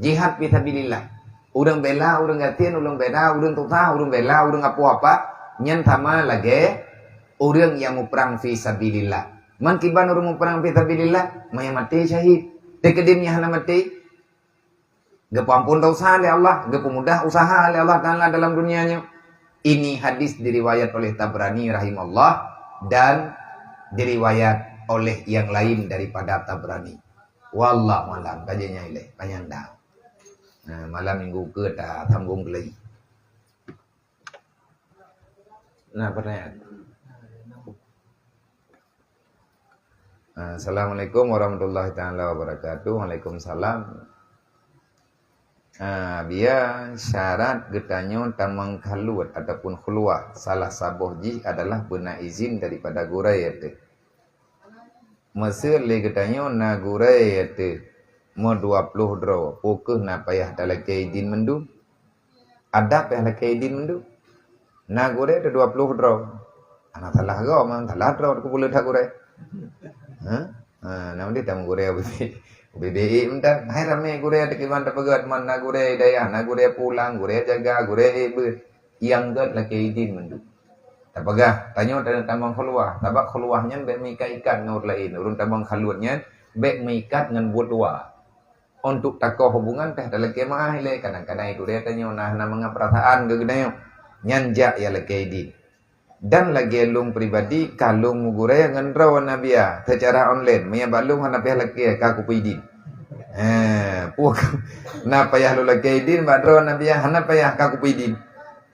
Jihad fi sabilillah. Ureuëng bela, ureuëng gasien, ureuëng bela, ureuëng susah, ureuëng bela, ureuëng apoh apa, nyan sama lagèe ureuëng nyang muprang fi sabilillah. Man kiban ureuëng muprang fi sabilillah, maya maté syahid. Teukeudeh nyang hana maté, geupeuamphon dosa lé Allah, geupeumudah usaha lé Allah Taala dalam dunia nyoe. Ini hadis diriwayat oleh Tabrani rahimahullah dan diriwayat oleh yang lain daripada Tabrani. Wallahu a'lam. Kajian nyang ilèe, panyang dah. Nah, malam minggu ke ta sambung lagi. Nah, pertanyaan. Assalamualaikum warahmatullahi taala wabarakatuh. Waalaikumsalam. Ah, bia syarat geutanyoe tamong khaluwat ataupun khulwah, salah saboh jih adalah beuna izin daripada gurée teuh. Meuseuet lé geutanyoe na gurée teuh meu dua ploh droe, peu kheueh na payah talakée idin mandum? Adak payah lakée idin mandum. Na gurée teuh dua ploh droe. Hana salah goe, man salah droe, keu buleuen that gurée. Ha? Ha, na udeh tam gurée beusi. Beubiet meudan. Hai ramé gurée teuh kiban teupeugét, man na gurée dayah, na gurée pulang, gurée jaga, gurée ék beuet. Nyang gét lakée idin mandum. Tapeugah, tanyoe taneuk tamong khulwah. Sabab khulwah nyan bék meuikat-ikat ngon ureuëng laén. Ureuëng tamong khaluwat nyan bék meuikat ngon buet luwa. Untuk takoh hubungan teuh talakée meuáh ilée, kadang-kadang gurée tanyoe na hana mangat peurasaan keu geutanyoe. Nyan jak ya lakée idin. Dan lagée lôn pribadi, ka lôn meugurée ngon droe na bia seucara online. Meunyo bak lôn hana payah lakée, ka kupeue idin. Eh, puih na payah lôn lakée idin bak droe na bia, hana payah, ka kupeue idin.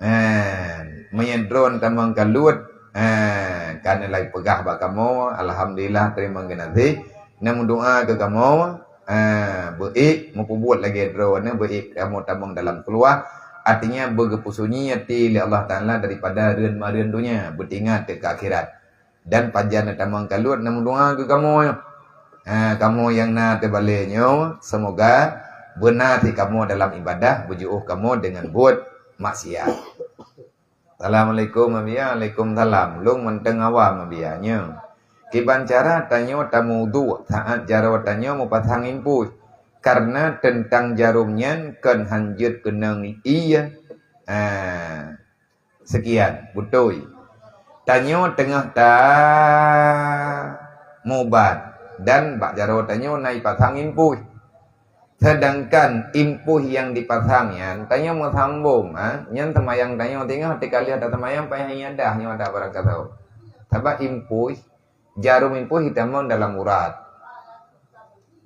Eh, meunyo droe tamong khaluwat, eh, ka neupeugah bak kamoe, alhamdulillah, teurimong geunaséh. Neumeudoa keu kamoe, Ah, beuék meupeubuet lagée droe nyan, beuék kamoe tamong dalam keuluwa. Artinya, beugeupeusunyi até lé Allah Taala daripada rheun-marheun donya, beutingat keu akhirat. Dan pajan tamong khaluwat neumeudoa keu kamoe. Ah, kamoe nyang na teubalée nyoe, seumoga beuna sit kamoe dalam ibadah, beujiôh kamoe deungon buet maksiat. Assalamualaikum, Abia. Waalaikumsalam. Lôn mantong awam, Abia, nyoe. Kiban cara tanyoe tameuwudhu saat jaroe tanyoe meupasang impuih? Karena teuntang jarom nyan kon hanjeuet keunong ié. Ah, sekian, beutôi. Tanyoe teungoh tamubat dan bak jaroe tanyoe na ipasang impuih. Sedangkan impuih nyang dipasang nyan, tanyoe meusambong, ha? Nyan seumayang tanyoe teungoh, teuka lheueh taseumayang payah iédah nyoe ada barang kasoe. Sabab impuih, jarom impuih itamong dalam urat.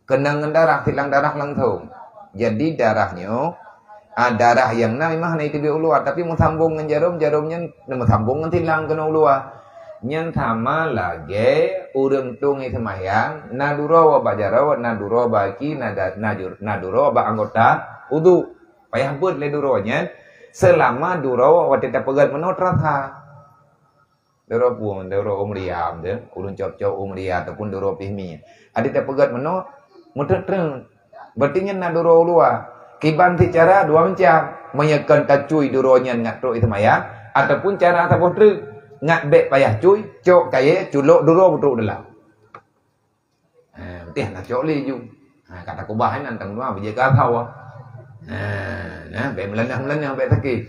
Keunong ngon darah, silang darah langsong. Jadi darah nyoe, ah, darah nyang na memang hana iteubiet u luwa, tapi meusambong ngon jarom, jarom nyan meusambong ngon silang keunoe u luwa. Nyan sama lagée ureuëng tueng seumayang, na duroe bak jaroe, na duroe bak aki, na da-, na jur-, na duroe bak anggota udhu. Payah beuet lé duroe nyan, seulama duroe watée tapeugét meunoe teurasa. Duroe pueng, duroe umriah, ureuëng cok-cok umriah ataupun duroe pih mi. Adak tapeugét meunoe, meuteut-teut. Berarti nyan na duroe u luwa. Kiban sit cara dua macam. Meunyoe kon tacui duroe nyan ngat trok seumayang, ataupun cara saboh treuk. Ngat bék payah cui, cok kayée, culok duroe beutrok dalam. Ha, beuteh na cok lé ju. Ha, ka takubah inan tang dua biji ka thawa. Ha, nah, bék meulanah-meulanah, bék sakét.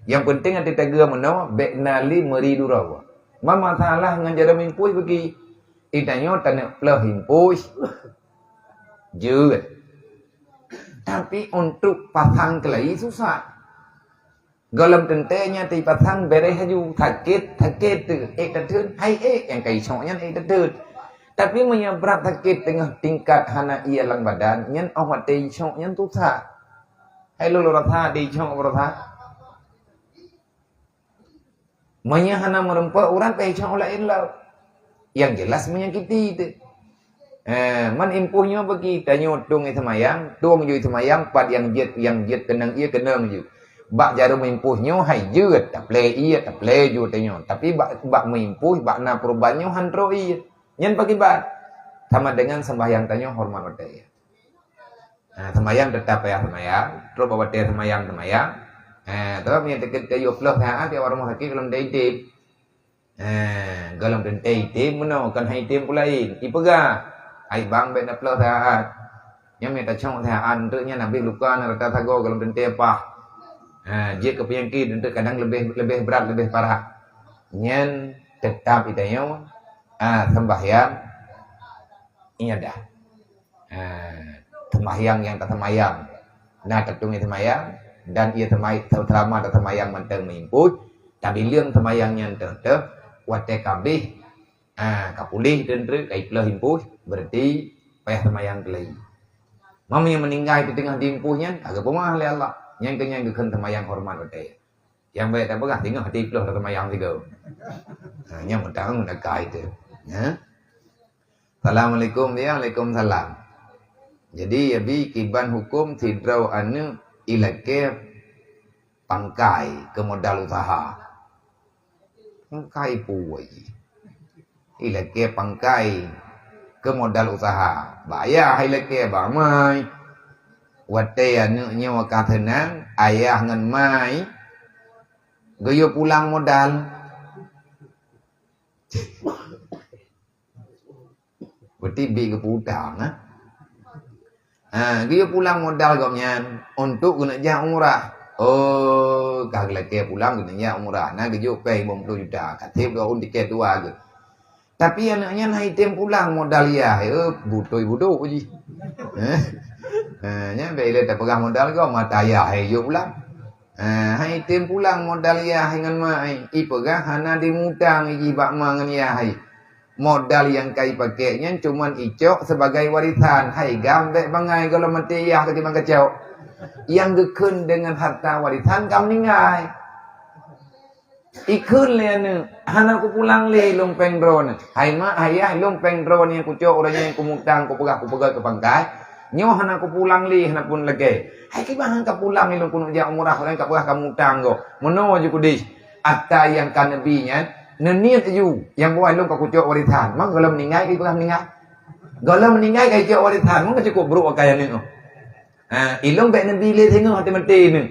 Nyang penting até tageue meunoe, bék na lé meuri duroe. Ma masalah ngon jarom impuih bagi. Itanyoe taneuk pleuh impuih. Jeuet. Tapi untuk pasang keulai susah. Gohlom teuntée nyan teupasang beureh laju, sakét, sakét teuh, ék tateut, hai ék, nyang ka isok nyan ék tateut. Tapi meunyoe brat sakét teungoh tingkat hana ié lam badan, nyan óh watée isok nyan susah. Hai lôn rasa, di isok rasa. Meunyoe hana meurumpok urat, bèk cok laén lom. Nyang jelas menyakiti teuh. Eh, man impuh nyoe bagi tanyoe tueng seumayang, tueng jui seumayang, pat nyang jeuet, nyang jeuet keunong ié keunong ju. Bak jaroe impuh nyoe hai jeuet, taplé ié, taplé ju tanyoe. Tapi bak, bak meuimpuh, bak na peuruban nyoe han trok ié. Nyan pakiban. Sama dengan sembahyang tanyoe horeumat watèe ié. Ha, seumayang teutap payah seumayang, trok bak watèe seumayang, seumayang. Ha, tapi meunyo teukeut keu yôh ploh saat, ya, rumoh sakét gohlom teuitem. Ha, gohlom teuitem meunoe, kon hai item peue laén. Ipeugah, "Hai bang, bèk na ploh saat." Nyan meunyo tacok saat, eunteuk nyan habéh luka na rata sagoe gohlom teuitem pah. Ha, jeuet keu peunyakét, eunteuk kadang leubeh, leubeh brat, leubeh parah. Nyan teutap itanyoe, ha, sembahyang ibadah. Ha, seumayang nyang taseumayang. Na tatueng ié seumayang, dan ié seumay-, seulama taseumayang mantong meuimpuh, tabileueng seumayang nyan teuh-teuh, watèe ka abéh, ha, ka puléh teuh eunteuk, ka iploh impuh, berarti payah seumayang keulai. Meunyo meuninggai di teungoh di impuh nyan, ka geupeumaah lé Allah. Nyan keuh nyan geukheun seumayang horeumat watèe. Nyang bèk tapeugah teungoh di ploh taseumayang sigoe. Ha, nyan meutarông meunakai teuh. Ha? Assalamualaikum, ya, waalaikumsalam. Jadi, Abi, kiban huköm sidroe aneuëk ilakée pangkai keu modal usaha. Pangkai peue jih? Ilakée pangkai keu modal usaha. Bak ayah ilakée, bak mai. Watée aneuëk nyoe ka seunang, ayah ngon mai geuyue pulang modal. Berarti bit geupeu utang, ha? Ha, geuyue pulang modal gobnyan untuk geuneuk jak umrah. Oh, ka geulakée pulang geuneuk jak umrah. Na geujok péng limong ploh juta. Ka seb dua rhueng tiket dua geuh. Tapi aneuëk nyan han item pulang modal yah, eh, butôi budok jih. Eh? Ha, nyan bèk ilée tapeugah modal gob, mata yah, eh, jok pulang. Ha, han item pulang modal yah ngon mai, ipeugah hana dimutang jih bak ma ngon yah. Modal nyang ka ipakék nyan cuman icok sebagai warisan. Hai gam, bèk bangai gohlom maté yah ka timang kacok. Nyang geukheun deungon harta warisan ka meuninggai. Ikheun lé aneuëk, "Hana kupulang lé lôn péng droeneuh. Hai mak, hai yah, lôn péng droeneuh nyang kucok uroe nyoe nyang kumutang, kupeugah, kupeugah keu pangkai. Nyoe hana kupulang lé, hana pun lagée. Hai kiban han ka pulang lé lôn keuneuk jak umrah, ureuëng ka peugah ka mutang gob." Meunoe ju keudeh. Ata nyang ka neubi nyan, neuniet ju, nyang buah lôn ka kucok warisan. Mang gohlom meuninggai, ipeugah meuninggai. Gohlom meuninggai ka icok warisan, mang ka cukôp brôk akai aneuëk nyoe. Ha, ilôn bèk neubi lé singoh até maté neuh.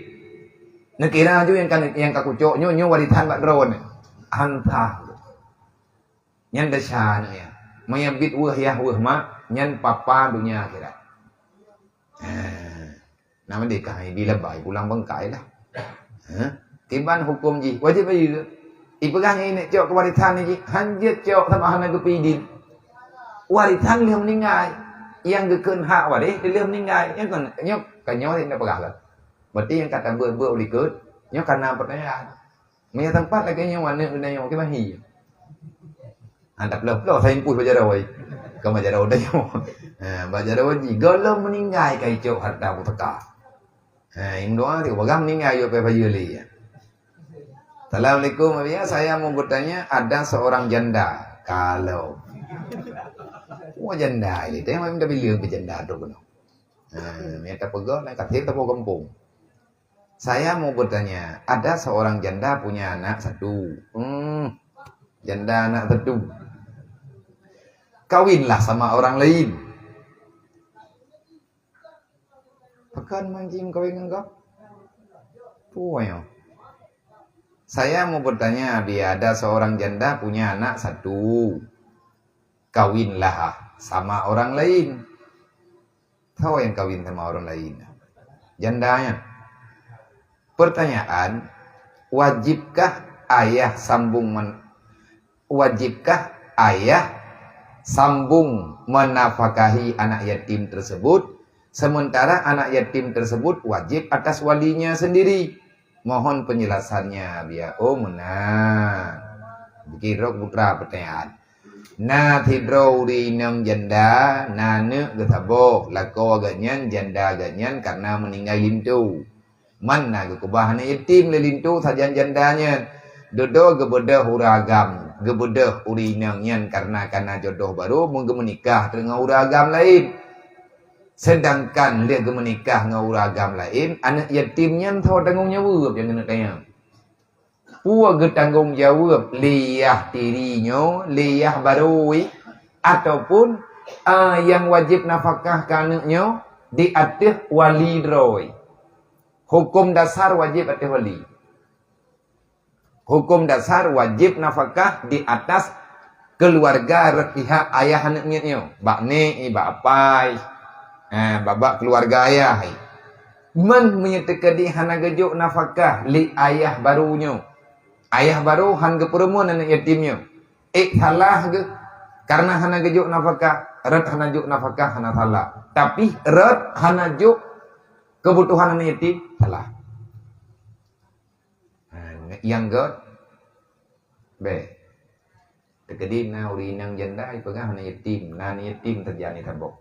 Neukira ju nyang ka, nyang ka kucok nyoe, nyoe warisan bak droeneuh. Hantang. Nyan desya aneuëk nyan. Meunyo biet weueh yah weueh mak, nyan papa donya akhirat. Ha. Nama dia kah ibi labai pulang bangkai lah. Ha? Kiban huköm jih, wajéb bayeue. Ipeugah nyan ineuk cok keu warisan jih, han jeuet cok sama hana geupeu idin. Warisan lheueh meuninggai. Nyang geukheun hak waréh lheueh meuninggai. Nyang kon, nyoe, ka nyoe indak peugah lah. Berarti nyang ka tabeuet-beuet u likot, nyoe kana pertanyaan. Meunyo teumpat lagée nyoe aneuëk geutanyoe, kiban hi. Ha, taploh-ploh saimpuih bak jaroe. Kon bak jaroe tanyoe. Ha, bak jaroe jih, gohlom meuninggai ka icok harta pusaka. Ha, indoa ti bagah meuninggai yue pih bayeue lé. Assalamualaikum, Abi. Ya, saya mau bertanya, ada seorang janda. Kalau. Wah, janda ini, tengok minta bilang ke janda tu kena. Ha, minta pegang, nak kasih tepuk kampung. Saya mau bertanya, ada seorang janda punya anak satu. Hmm, janda anak satu. Kawinlah sama orang lain. Pekan mancing kawin ngon kau? Punya. Saya mau bertanya, dia ada seorang janda punya anak satu. Kawinlah sama orang lain. Soe nyang kawin sama orang lain? Jandanya. Pertanyaan, wajibkah ayah sambung men-, wajibkah ayah sambung menafkahi anak yatim tersebut, sementara anak yatim tersebut wajib atas walinya sendiri? Mohon penjelasannya, biar. Oh, meunan. Bagi rok putra pertanyaan. Na sidroe ureuëng inong janda, na aneuëk geusaboh, lakoe geuhnyan janda geuhnyan karena meuninggai linto. Man na geukeubah aneuëk yatim lé linto sajan janda nyan. Dudoe geubeudôh ureuëng agam, geubeudôh ureuëng inong nyan karena kana jodoh barô, meugeumeunikah teungoh ureuëng agam laén. Seudangkan lheueh geumeunikah ngon ureuëng agam laén, aneuëk yatim nyan soe tanggong jaweueb nyang keuneuk tanyong? Peue geutanggong jaweueb lé yah tiri nyoe, lé yah barô, ataupun, a, nyang wajéb nafakah keu aneuëk nyoe di ateueh wali droe? Huköm dasar wajéb ateueh wali. Huköm dasar wajéb nafakah di atas keuluwarga rot pihak ayah aneuëk miet nyoe, bak nék, bak apai, eh, bak, bak keuluwarga ayah. Man meunyoe teukeudi hana geujok nafakah lé ayah barô nyoe, ayah barô han geupeureumeun aneuëk yatim nyoe, ék salah geuh, kareuna hana geujok nafakah. Rot hana jok nafakah hana salah, tapi rot hana jok keubutuhan aneuëk yatim, salah. Ha, nyang göt? Bèk. Teukeudi na ureuëng inong janda jipeugah aneuëk yatim, na aneuëk yatim sajan jisaboh.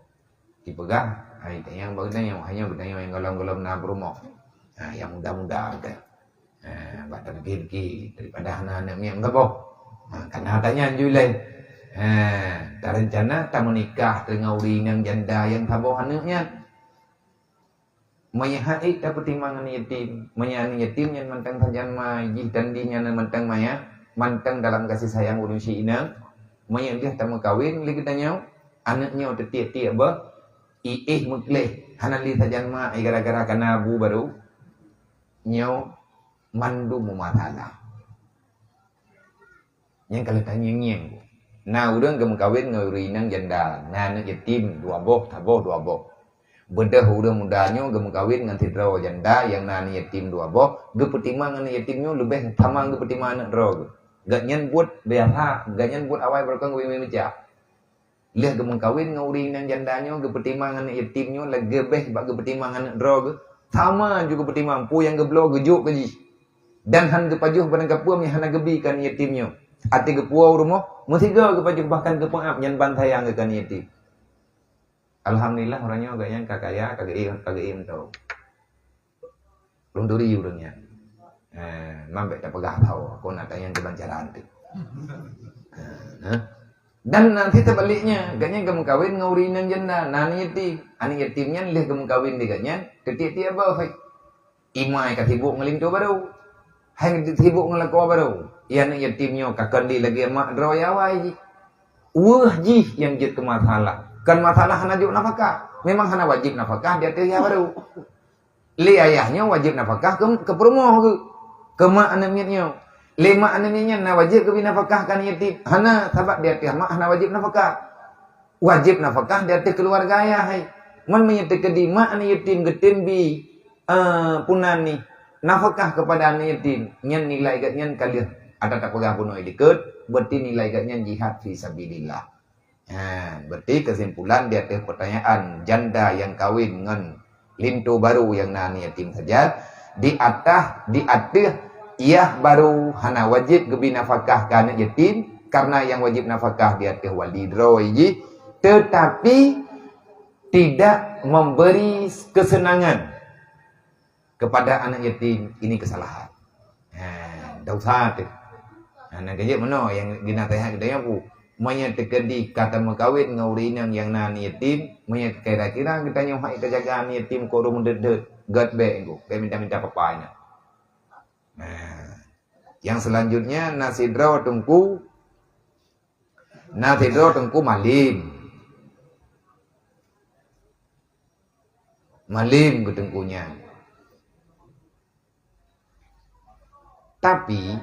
Jipeugah, hai tanyong bak geutanyoe, hai nyoe geutanyoe nyang gohlom-gohlom na peurumoh. Ha, nyang muda-muda geutanyoe. Ha, bak tamkin ki daripada hana aneuëk miet meusaboh. Ha, kana tanyan ju ilée. Ha, tarencana tameunikah teungoh ureueng inong janda nyang saboh aneuk nyan. Meunyo han ék tapeutimang aneuk yatim, meunyo aneuk yatim nyan mantong sajan ma jih dan jih nyan mantong maya, mantong dalam kasih sayang ureueng si inong, meunyo lheueh tameukawen lé geutanyoe, aneuk nyoe teutiek-tiek beuh, iéh meukleh, hana lé sajan ma, eh, gara-gara kana bu barô, nyoe mandum meumasalah. Nyang ka lheueh tangieng-ngieng. Na ureueng geumeukawen ngon ureueng inong janda, na aneuk yatim dua boh, saboh dua boh. Beudôh ureueng muda nyoe geumeukawen ngon sidroe janda nyang na aneuk yatim dua boh, geupeutimang aneuk yatim nyoe leubeh sama geupeutimang aneuk droe geuh. Gobnyan buet biasa, gobnyan buet awai barokon geubri meucah. Lheueh geumeukawen ngon ureueng inong janda nyoe, geupeutimang aneuk yatim nyoe leubeh bak geupeutimang aneuk droe geuh. Sama ju geupeutimang, peue nyang geubloe geujok keu jih. Dan han geupajoh barang kapeue nyang hana geubi keu aneuk yatim nyoe. Até geupuwoe u rumoh, meusigoe geupajoh bahkan geupeuab nyan ban sayang geuh keu aneuk yatim. Alhamdulillah, uroe nyoe gobnyan ka kaya, ka geuéh, ka geuéh mantong. Lôn turi ureueng nyan. Eh, man bèk tapeugah tho, kon na tanyong keubancaran teuh. Eh, eh. Dan nanti teubaliknya, gobnyan geumeukawen ngon ureueng inong janda, na aneuk yatim. Aneuk yatim nyan lheueh geumeukawen di gobnyan, teutiek-tiek boh, hai. Imai ka sibok ngon linto barô. Hai sibok ngon lakoe barô. Iya aneuk yatim nyoe ka kon di lagèe mak droe awai jih. Weueh jih nyang jeuet keu masalah. Kon masalah hana jok nafakah. Memang hana wajéb nafakah di ateueh iya barô. Lé ayah nyoe wajéb nafakah keu, keu peurumoh geuh. Keu mak aneuk miet nyoe. Lé mak aneuk miet nyan na wajéb geubri nafakah keu aneuk yatim? Hana, sabab di ateueh mak hana wajéb nafakah. Wajéb nafakah di ateueh keuluwarga ayah, hai. Mon meunyoe teukeudi mak aneuk yatim geutem bi, eh, punan nih, nafakah keupada aneuk yatim, nyan nilai gobnyan ka lheueh ata tapeugah bunoe likot, berarti nilai gobnyan jihad fi sabilillah. Ha, berarti keusimpulan di ateueh peutanyaan janda nyang kawen ngon linto barô nyang na aneuk yatim saja, di atah, di ateueh yah barô hana wajéb geubri nafakah keu aneuk yatim, karena nyang wajéb nafakah di ateueh wali droe jih, teutapi tidak memberi kesenangan kepada anak yatim, ini kesalahan. Ha, dosa teuh. Ha, nyang keujeuet meunoe nyang geunaseuhat geutanyoe peue? Meunyoe teukeudi ka tameukawen ngon ureueng inong nyang na aneuk yatim, meunyoe kira-kira geutanyoe hana tajaga aneuk yatim keu ureueng meudeuet-deuet, gèt bèk nyoe, bèk minta-minta papa nyan. Nah, nyang selanjutnya na sidroe teungku, na sidroe teungku malém. Malém geuh teungku nyan. Tapi,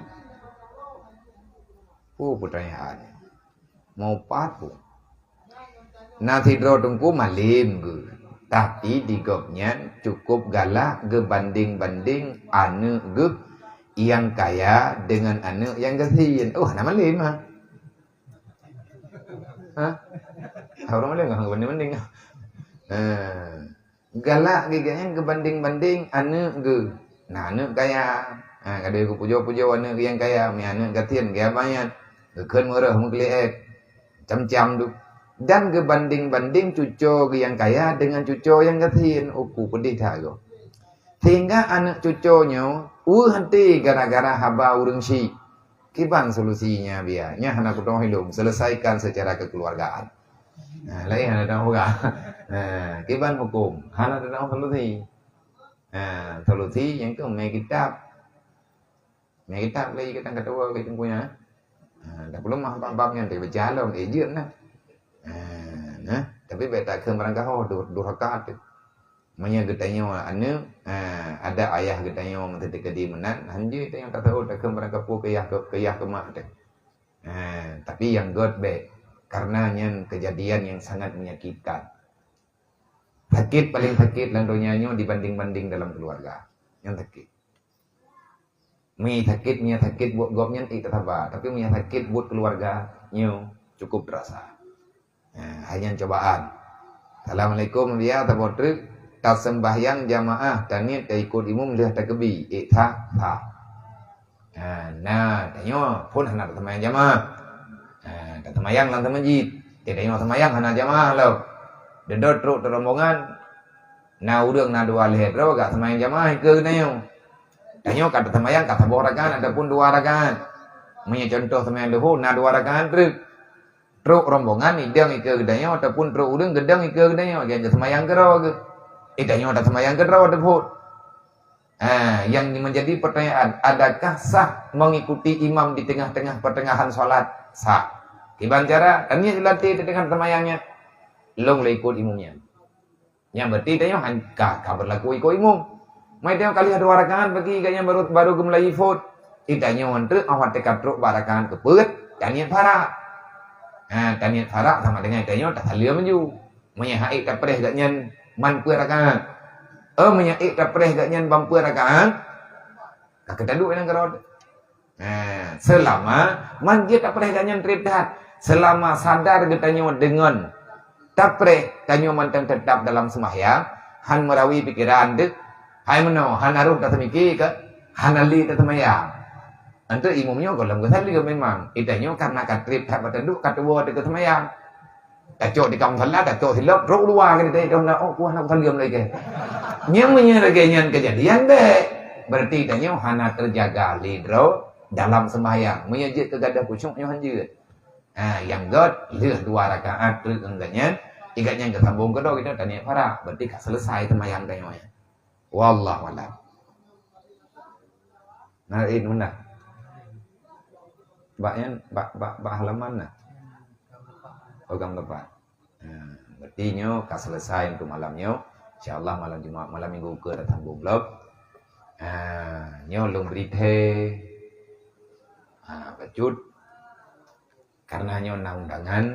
oh, peutanyaan. Meupat pun. Na sidroe teungku malém geuh. Tapi di gobnyan cukup galak geubandeng-bandeng aneuk geuh nyang kaya deungon aneuk nyang gasien. Oh, hana malém, ha? Ha? Ureueng malém ngon banding-banding. Ha. Galak geuh gobnyan geubandeng-bandeng aneuk geuh. Na aneuk kaya. Ha, kadang geupujoe-pujoe aneuk geuh nyang kaya, mi aneuk gasien geuh banyak. Geukheun meureuh meukeuliek. Macam-macam tu. Dan geubandeng-bandeng cucoe geuh nyang kaya deungon cucoe nyang gasien. Uku peudeh that goe. Sehingga aneuk cucoe nyoe weueh até gara-gara haba ureueng syik. Kiban solusinya biya? Nyan hana kutu'oh ilôn, selesaikan secara kekeluargaan. Nah, laén hana tu'oh peugah. Nah, kiban huköm, hana tu'oh solusi. Nah, solusi nyang tu mé kitab. Mé kitab lé ikatan ketua ke teungku nyan. Nah, dak peuleueh mah bab-bab nyan teuh baca lom, eh, jeuet nah. Nah, nah, tapi bèk takheun barangkaho du-, durhaka teuh. Meunyoe geutanyoe aneuk, ha, adak ayah geutanyoe meuteukeudi meunan, hanjeuet tanyoe tasaut takheun barangkapeue keu yah keu, keu yah keu mak teuh. Ha, tapi nyang gèt bèk, karena nyan kejadian yang sangat menyakitkan. Sakét, paléng sakét lam donya nyoe dibanding-banding dalam keluarga. Nyan sakét. Meunyo sakét, meunyo sakét buet gobnyan, eh, tasaba. Tapi meunyo sakét buet keuluwarga, nyoe cukup teurasa. Nah, hai nyan cobaan. Assalamualaikum, biya saboh treuk. Taseumbahyang jamaah, taniet taikot imum lheueh takeubi, eh, sah, sah. Nah, nah, tanyoe phon hana taseumbahyang jamaah. Nah, taseumbahyang lam masjid. Tanyoe seumbahyang hana jamaah lom. Dedot trok teurombongan, na ureueng na dua lhèe droe ka seumbahyang jamaah ikeue geutanyoe. Tanyoe ka taseumbahyang ka saboh rakaat ataupun dua rakaat. Meunyoe contoh seumbahyang luhô na dua rakaat treuk. Trok rombongan idong ikeue geutanyoe ataupun trok ureuëng geudong ikeue geutanyoe, nyang seumayang keudroe geuh. Itanyoe taseumayang keudroe teuphot. Ha, yang menjadi pertanyaan, adakah sah mengikuti imam di tengah-tengah pertengahan salat? Sah. Kiban cara, taniet latih di tengah seumayang nyan. Lôn lé ikot imum nyan. Nyan berarti tanyoe han-, ka, ka berlaku ikot imum. Mai tanyoe ka lheueh dua rakaat bagi gobnyan baru, baru geumulai phot. Itanyoe treuk awai teuka trok bak rakaat keupeuet, taniet parak. Ha, taniet parak sama dengan tanyoe tasaleuem ju. Meunyoe han ék tapreh gobnyan man peuet rakaat. Oh, meunyoe han ék tapreh gobnyan ban peuet rakaat, ka keutaduek nyang keurot. Ha, selama manjeuet tapreh gobnyan treb that. Selama sadar geutanyoe deungon tapreh, tanyoe mantong teutap dalam seumahyang, han meurawi pikeran deuh. Hai meunoe, hana rhoh taseumike keu, hana lé taseumayang. Antu imum nyoe gohlom geusaleuem memang. Itanyoe karena ka treb that bak tanduk, ka tuwoe teuka seumayang. Tacok di kamoe salah, tacok silop, trok luwa ke tadi, dong dah, oh, kuah nak saleuem lagi. Nyang meunyoe lagée nyan keujadian, bek. Berarti tanyoe hana teujaga lé droe dalam sembahyang. Meunyoe jeuet keu gadoh khusyuk, nyoe han jeuet. Ha, nyang göt, lheueh dua rakaat treuk ngon gobnyan, igat nyan geusambong keudroe, kita taniet parak. Berarti ka selesai sembahyang tanyoe nyan. Wallahu a'lam. Nah, ini mana? Bak nyan, bak, bak, bak halaman nah. Program lepas. Ha, berarti nyoe ka selesai untuk malam nyoe. Insya Allah malam Jumat, malam Minggu ke datang goblok. Ha, nyoe lôn bri thèe. Ha, bacut. Karena nyoe na undangan,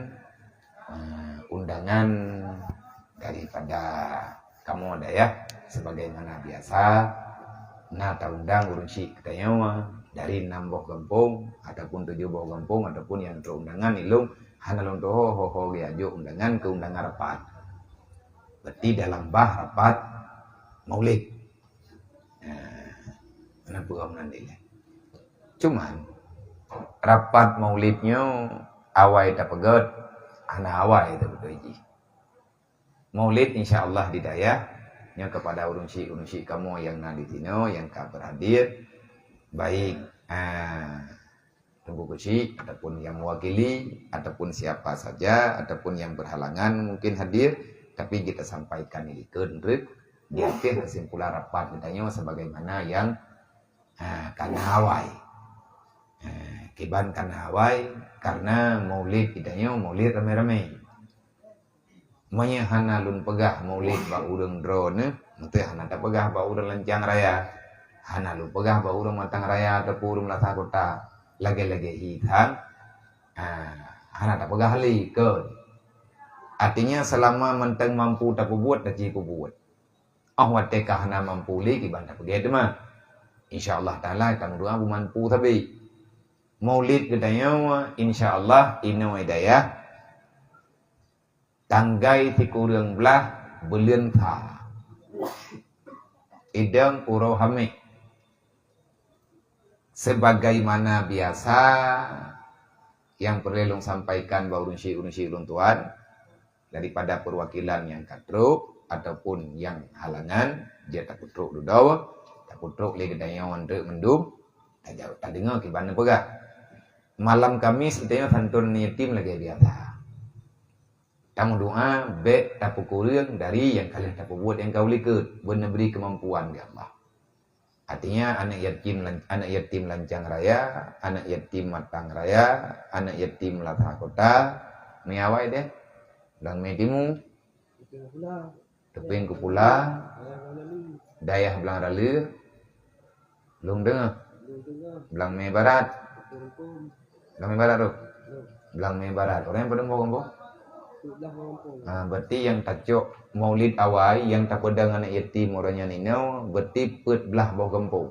eh, undangan daripada kamoe dayah, sebagaimana biasa, na taundang ureuëng syik geutanyoe dari enam boh gampông ataupun tujoh boh gampông ataupun nyang trok undangan ilong hana lôn tuho ho-ho geujok undangan keu undangan rapat. Berarti dalam bah rapat maulid. Nah, kenapa orang menandai? Cuman, rapat maulid nyoe awai tapeugöt, hana awai tapeugöt jih. Maulid insya Allah di dayah, nyoe kepada ureuëng syik-ureuëng syik kamoe nyang na di sinoe, nyang ka berhadir, baik, ah, Teungku Keuchik ataupun yang mewakili ataupun siapa saja ataupun yang berhalangan mungkin hadir, tapi kita sampaikan di keunreuk di akhir kesimpulan rapat geutanyoe sebagaimana yang, ha, kana awai. Ha, kiban kana awai karena maulid geutanyoe maulid ramé-ramé. Meunyoe hana lôn peugah maulid bak ureuëng droeneuh, meuteue hana tapeugah bak ureuëng Lancang Raya. Hana lôn peugah bak ureuëng Matang Raya ataupun ureuëng Meulasa Kota. Lagée-lagée hi thang, ah, hana tapeugah lé kon. Artinya selama mantong mampu tapeubuet, taci peubuet. Oh watée ka hana mampu lé kiban tapeugét teuma. Insya Allah Taala tameudoa beumampu sabe. Maulid geutanyoe insya Allah inoe dayah tanggai sikureueng blaih buleuen sa. Idong uroe Hamé. Sebagaimana biasa yang peureulée lôn sampaikan bak ureuëng syik-ureuëng syik ulôn tuan, daripada perwakilan nyang ka trok ataupun nyang halangan, jeuet tapeutrok dudoe, tapeutrok lé geutanyoe mandum, tadeungoe kiban neupeugah. Malam Kamis geutanyoe santôn yatim lagée biasa. Tameudoa bék tapeukureueng dari nyang ka lheueh tapeubuet nyang ka u likot, beuneuh bri keumampuan lé Allah. Artinya aneuk yatim lan-, aneuk yatim Lancang Raya, aneuk yatim Matang Raya, aneuk yatim Meulasa Kota, meuawai deh, Blang Mé Timu, Teupieng Keupula, Dayah Blang Raleue, Lôn Teungoh, Blang Mé Barat. Blang Mé Barat tu. Blang Mé Barat. Orang yang pada boh gampông. Ah, berarti yang tacok maulid awai yang tapeudong aneuk yatim orang nyan inoe, berarti peuet blaih boh gampông.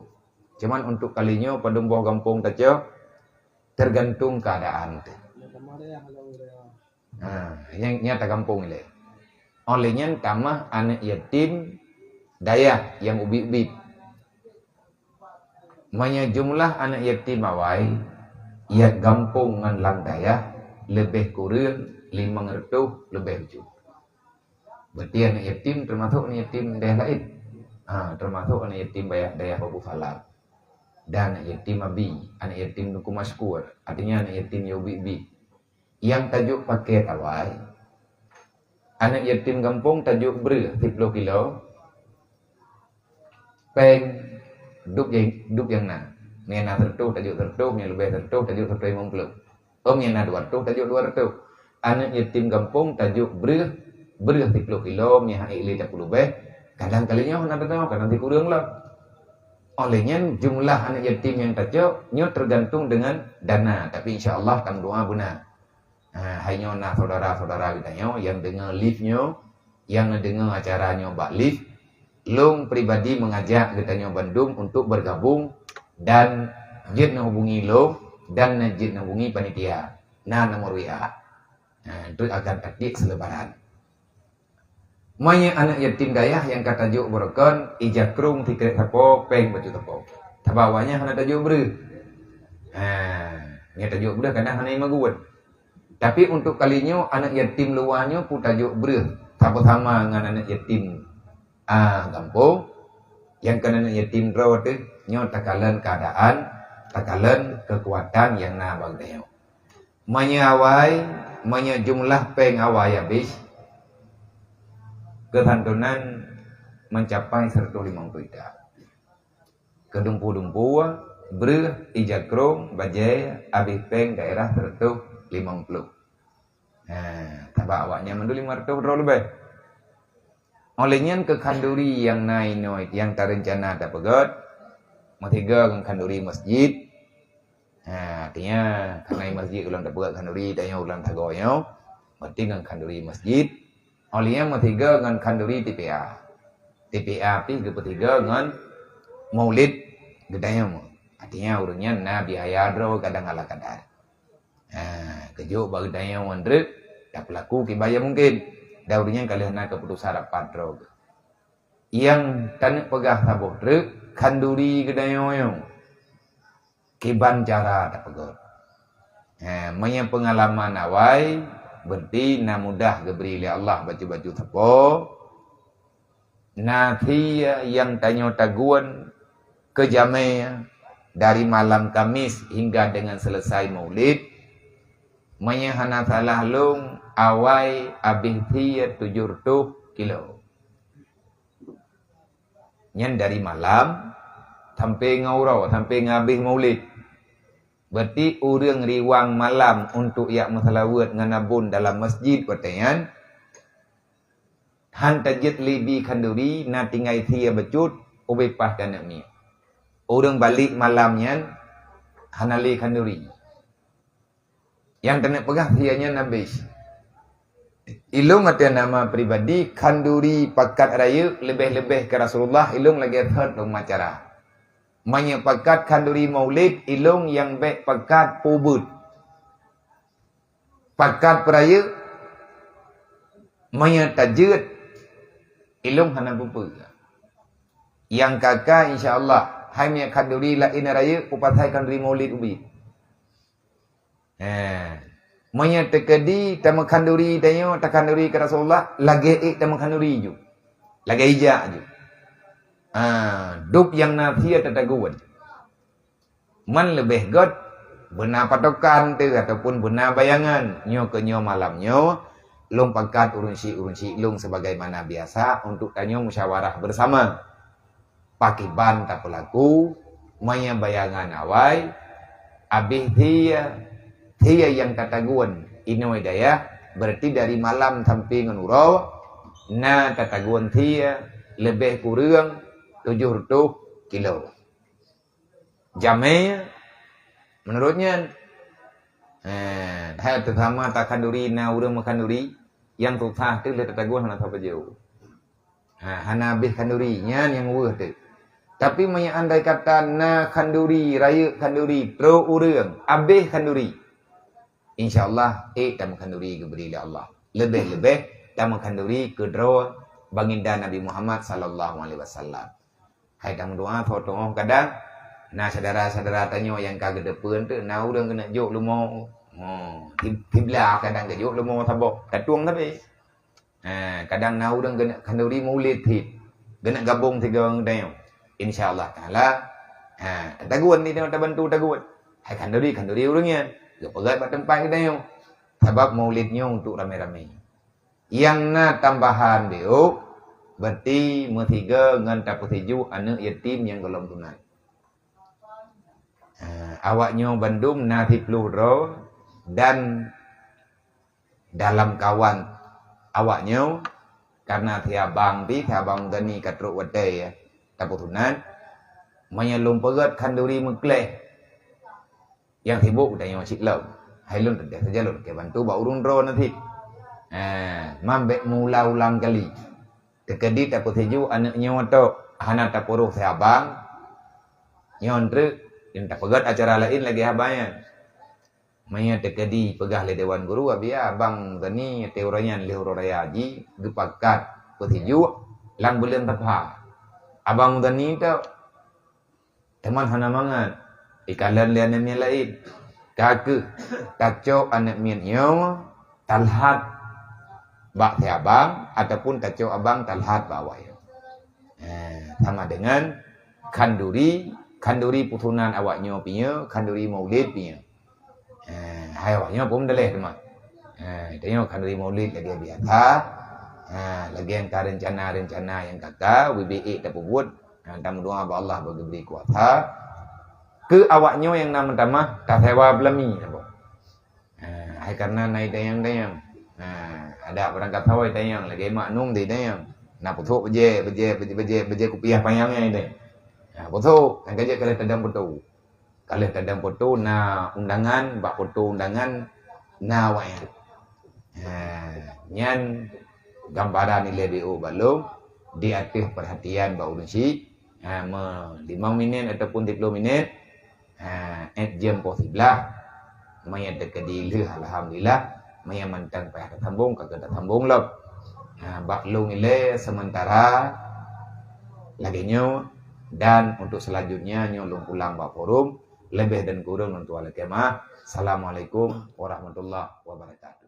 Cuman untuk kali nyoe padum boh gampông tacok, tergantung keadaan tu. Ha, nyang, nyang tagampông ilée. Óh lheueh nyan tamah aneuk yatim dayah nyang ubit-ubit. Meunyoe jumlah aneuk yatim awai, nyang gampông ngon lam dayah leubeh kureueng limong reutôh leubeh bacut. Berarti aneuk yatim termasuk aneuk yatim dayah laén. Ha, termasuk aneuk yatim dayah, dayah Babu Salam. Dan aneuk yatim Abi, aneuk yatim Teungku Masykur, artinya aneuk yatim nyang ubit-ubit. Nyang tajok paket awai, aneuk yatim gampông tajok breuh siploh kilo, péng dub nyang, dub nyang na. Nyang na seureutôh tajok seureutôh, nyang leubeh seureutôh tajok seureutôh limong ploh. Ôm nyang na dua reutôh tajok dua reutôh. Aneuk yatim gampông tajok breuh, breuh siploh kilo, meuhai ék lé tapeuleubeh, kadang kali nyoe hana teunoe, kadang sikureueng lom. Oleh nyan, jumlah aneuk yatim nyang tacok nyoe teugantung deungon dana, tapi insya Allah tameudoa beuna. Ha, hai nyoe na saudara-saudara geutanyoe nyang deungoe live nyoe, nyang neudeungoe acara nyoe bak live, lôn pribadi meungajak geutanyoe bandum untuk bergabung dan jeuet neuhubungi lôn dan jeuet neuhubungi panitia. Na nomor W A. Ha, itu akan taktik selebaran. Meunyoe aneuk yatim dayah nyang ka tajok beurokon, ija krông sikrek sapo, péng bacut sapo. Sabab awaknyan hana tajok breuh. Ha, nyang tajok breuh kadang hana imeuguen. Tapi untuk kali nyoe, aneuk yatim luwa nyoe pun tajok breuh, sama-sama ngon aneuk yatim, a, gampông, nyang kon aneuk yatim droe teuh, nyoe takalon keuadaan, takalon keukuatan nyang na bak geutanyoe. Meunyoe awai, meunyoe jumlah péng awai habéh, keusantonan mencapai seratus lima puluh juta. Keudumpu-dumpu, breuh, ija krông, bajée, habéh péng daerah seratus lima puluh. Ha, sabab awaknyan mandum lima reutôh droe leubeh. Oleh nyan keu khanduri nyang na inoe nyang tareuncana tapeugét, meusigoe ngon khanduri masjid. Ha, artinya, kareuna masjid ulôn tapeugét khanduri, tanyoe ulôn sagoe nyoe, berarti ngon khanduri masjid. Oleh nyan meusigoe ngon khanduri T P A. T P A pih geupeusigoe ngon maulid geutanyoe. Artinya, ureuëng nyan na biaya droe kadang ala kadar. Ha, keujok bak geutanyoe ngon treuk, tapeulaku kiban nyang mungken. Dan ureuëng nyan ka lheueh na keuputosan rapat droe. Nyang taneuk peugah saboh treuk, khanduri geutanyoe nyoe. Kiban cara tapeugét. Ha, meunyoe peungalaman awai, berarti na mudah geubri lé Allah bacut-bacut sapo. Na thie nyang tanyoe taguen keujamé dari malam Kamis hingga deungon selesai Maulid, meunyoe hana salah lôn, awai habéh thie tujoh reutôh kilo. Nyan dari malam sampai ngon uroe, sampai ngon habéh Maulid. Berarti ureuëng riwang malam untuk jak meuseulaweuet ngon abon dalam masjid watée nyan, han tajeuet lé bi khanduri, na tinggai sie bacut, ubé paih taneuk miet. Ureuëng balek malam nyan hana lé khanduri. Nyang taneuk peugah sie nyan habéh. Ilôn ateueh nama pribadi, khanduri pakat rayeuk leubeh-leubeh keu Rasulullah, ilôn lagée thot lôn meuacara. Meunyoe pakat khanduri Maulid, ilôn nyang bék pakat peubeuet. Pakat peurayeuk, meunyoe tajeuet, ilôn hana peue-peue. Nyang ka-ka, insya Allah, hai meunyoe khanduri laén rayeuk, peue pasai khanduri Maulid ubit. Eh, meunyoe teukeudi tameukhanduri tanyoe, takhanduri keu Rasulullah, lagée ék tameukhanduri ju. Lagée ijak ju. Ah, dub nyang na sie tataguen. Man leubeh gét beuna patokan teuh ataupun beuna bayangan. Nyoe keu nyoe malam nyoe, lôn pakat ureuëng syiek-ureuëng syiek lôn sebagaimana biasa untuk tanyoe musyawarah bersama. Pakiban tapeulaku, meunyoe bayangan awai, habéh thie, thie nyang tataguen inoe dayah, berarti dari malam sampai ngon uroe, na tataguen thie leubeh kureueng tujoh reutôh kilo. Jamé, meunurot nyan, eh, hai teusama takhanduri na ureuëng meukhanduri, nyang susah teuh lé tataguen hana sapeue jeuet. Ha, hana habéh khanduri, nyan nyang weueh teuh. Tapi meunyoe andai kata na khanduri, rayeuk khanduri, trok ureuëng, habéh khanduri, insya Allah, ék tameukhanduri geubri lé Allah. Leubeh-leubeh tameukhanduri keu droe Baginda Nabi Muhammad sallallahu alaihi wasallam. Hai tameudoa, soe teungoh kadang na syedara-syedara tanyoe nyang ka geuteupeue teuh, na ureuëng keuneuk jok leumo. Oh, tib-, tiblah kadang geujok leumo saboh, tatueng sabe. Ha, kadang na ureuëng keuneuk khanduri Maulid cit. Keuneuk gabong sigoe ngon geutanyoe. Insya Allah Taala, ha, tataguen di tanyoe tabantu taguen. Hai khanduri, khanduri ureuëng nyan. Geupeugét bak teumpat geutanyoe. Sabab maulid nyoe untuk ramé-ramé. Nyang na tambahan beuh, berarti meusigoe ngon tapeusijuek aneuk yatim nyang gohlom sunat. Ha, awak nyoe bandum na siploh droe dan dalam kawan awak nyoe, karena si abang pih, si abang Dani ka trok watèe, ya, tapeusunat. Meunyoe lôn peugöt khanduri meukleh, nyang sibuk tanyoe cit lom. Hai lôn teuntèe saja lôn keu bantu bak ureueng droe na cit. Ha, man bèk meuulang-ulang kali. Teukeudi tapeusijuek aneuk nyoe tok, hana tapeurôh si abang. Nyoe treuk, nyang tapeugöt acara laén lagèe haba nyan. Meunyoe teukeudi peugah lé dewan guru, "Abi, abang Dani watèe uroe nyan lheuh uroe raya jih geupakat peusijuek lam buleuen Safar." Abang Dani tok, teuma hana mangat, ikalon lé aneuk miet laén. Ka keuh tacok aneuk miet nyoe talhat bak si abang ataupun tacok abang talhat bak awak nyoe. Ha, sama dengan khanduri, khanduri peusunan awak nyoe pih nyoe, khanduri maulid pih nyoe. Ha, hai awak nyoe pun daleh teuma. Ha, tanyoe khanduri maulid lagèe biasa. Ha, lagèe ka rencana-rencana nyang ka ka, wibik tapeubuet. Ha, tameudoa bak Allah bak geubri kuasa. Keu awak nyoe nyang na meutamah, tasewa peulami saboh. Ha, hai karena na itanyong-tanyong. Ha, ada barang kata itanyong, lagèe maknum tanyong. Na peutrok bajèe, bajèe, bajèe, bajèe, bajèe kupiah panyang nyan itanyong. Ha, peutrok, nyang ka jeuet ka lheuh tadong foto. Ka lheuh tadong foto, na undangan, bak foto undangan na awak nyan. Ha, nyan gambaran ilèe B O bak lôn di ateueh perhatian bak ureueng syiek. Ha, me limong minit ataupun tiga puluh minit. Ha, èt jeuem poh siblaih. Meunyoe teukeudi lheuh, alhamdulillah. Meunyoe mantong payah tasambong, ka keuh tasambong lom. Ha, bak lôn ilèe sementara lagèe nyoe, dan untuk selanjutnya nyoe lôn pulang bak forum, leubeh dan kureueng lôn tuan lakèe meu'ah. Assalamualaikum warahmatullahi wabarakatuh.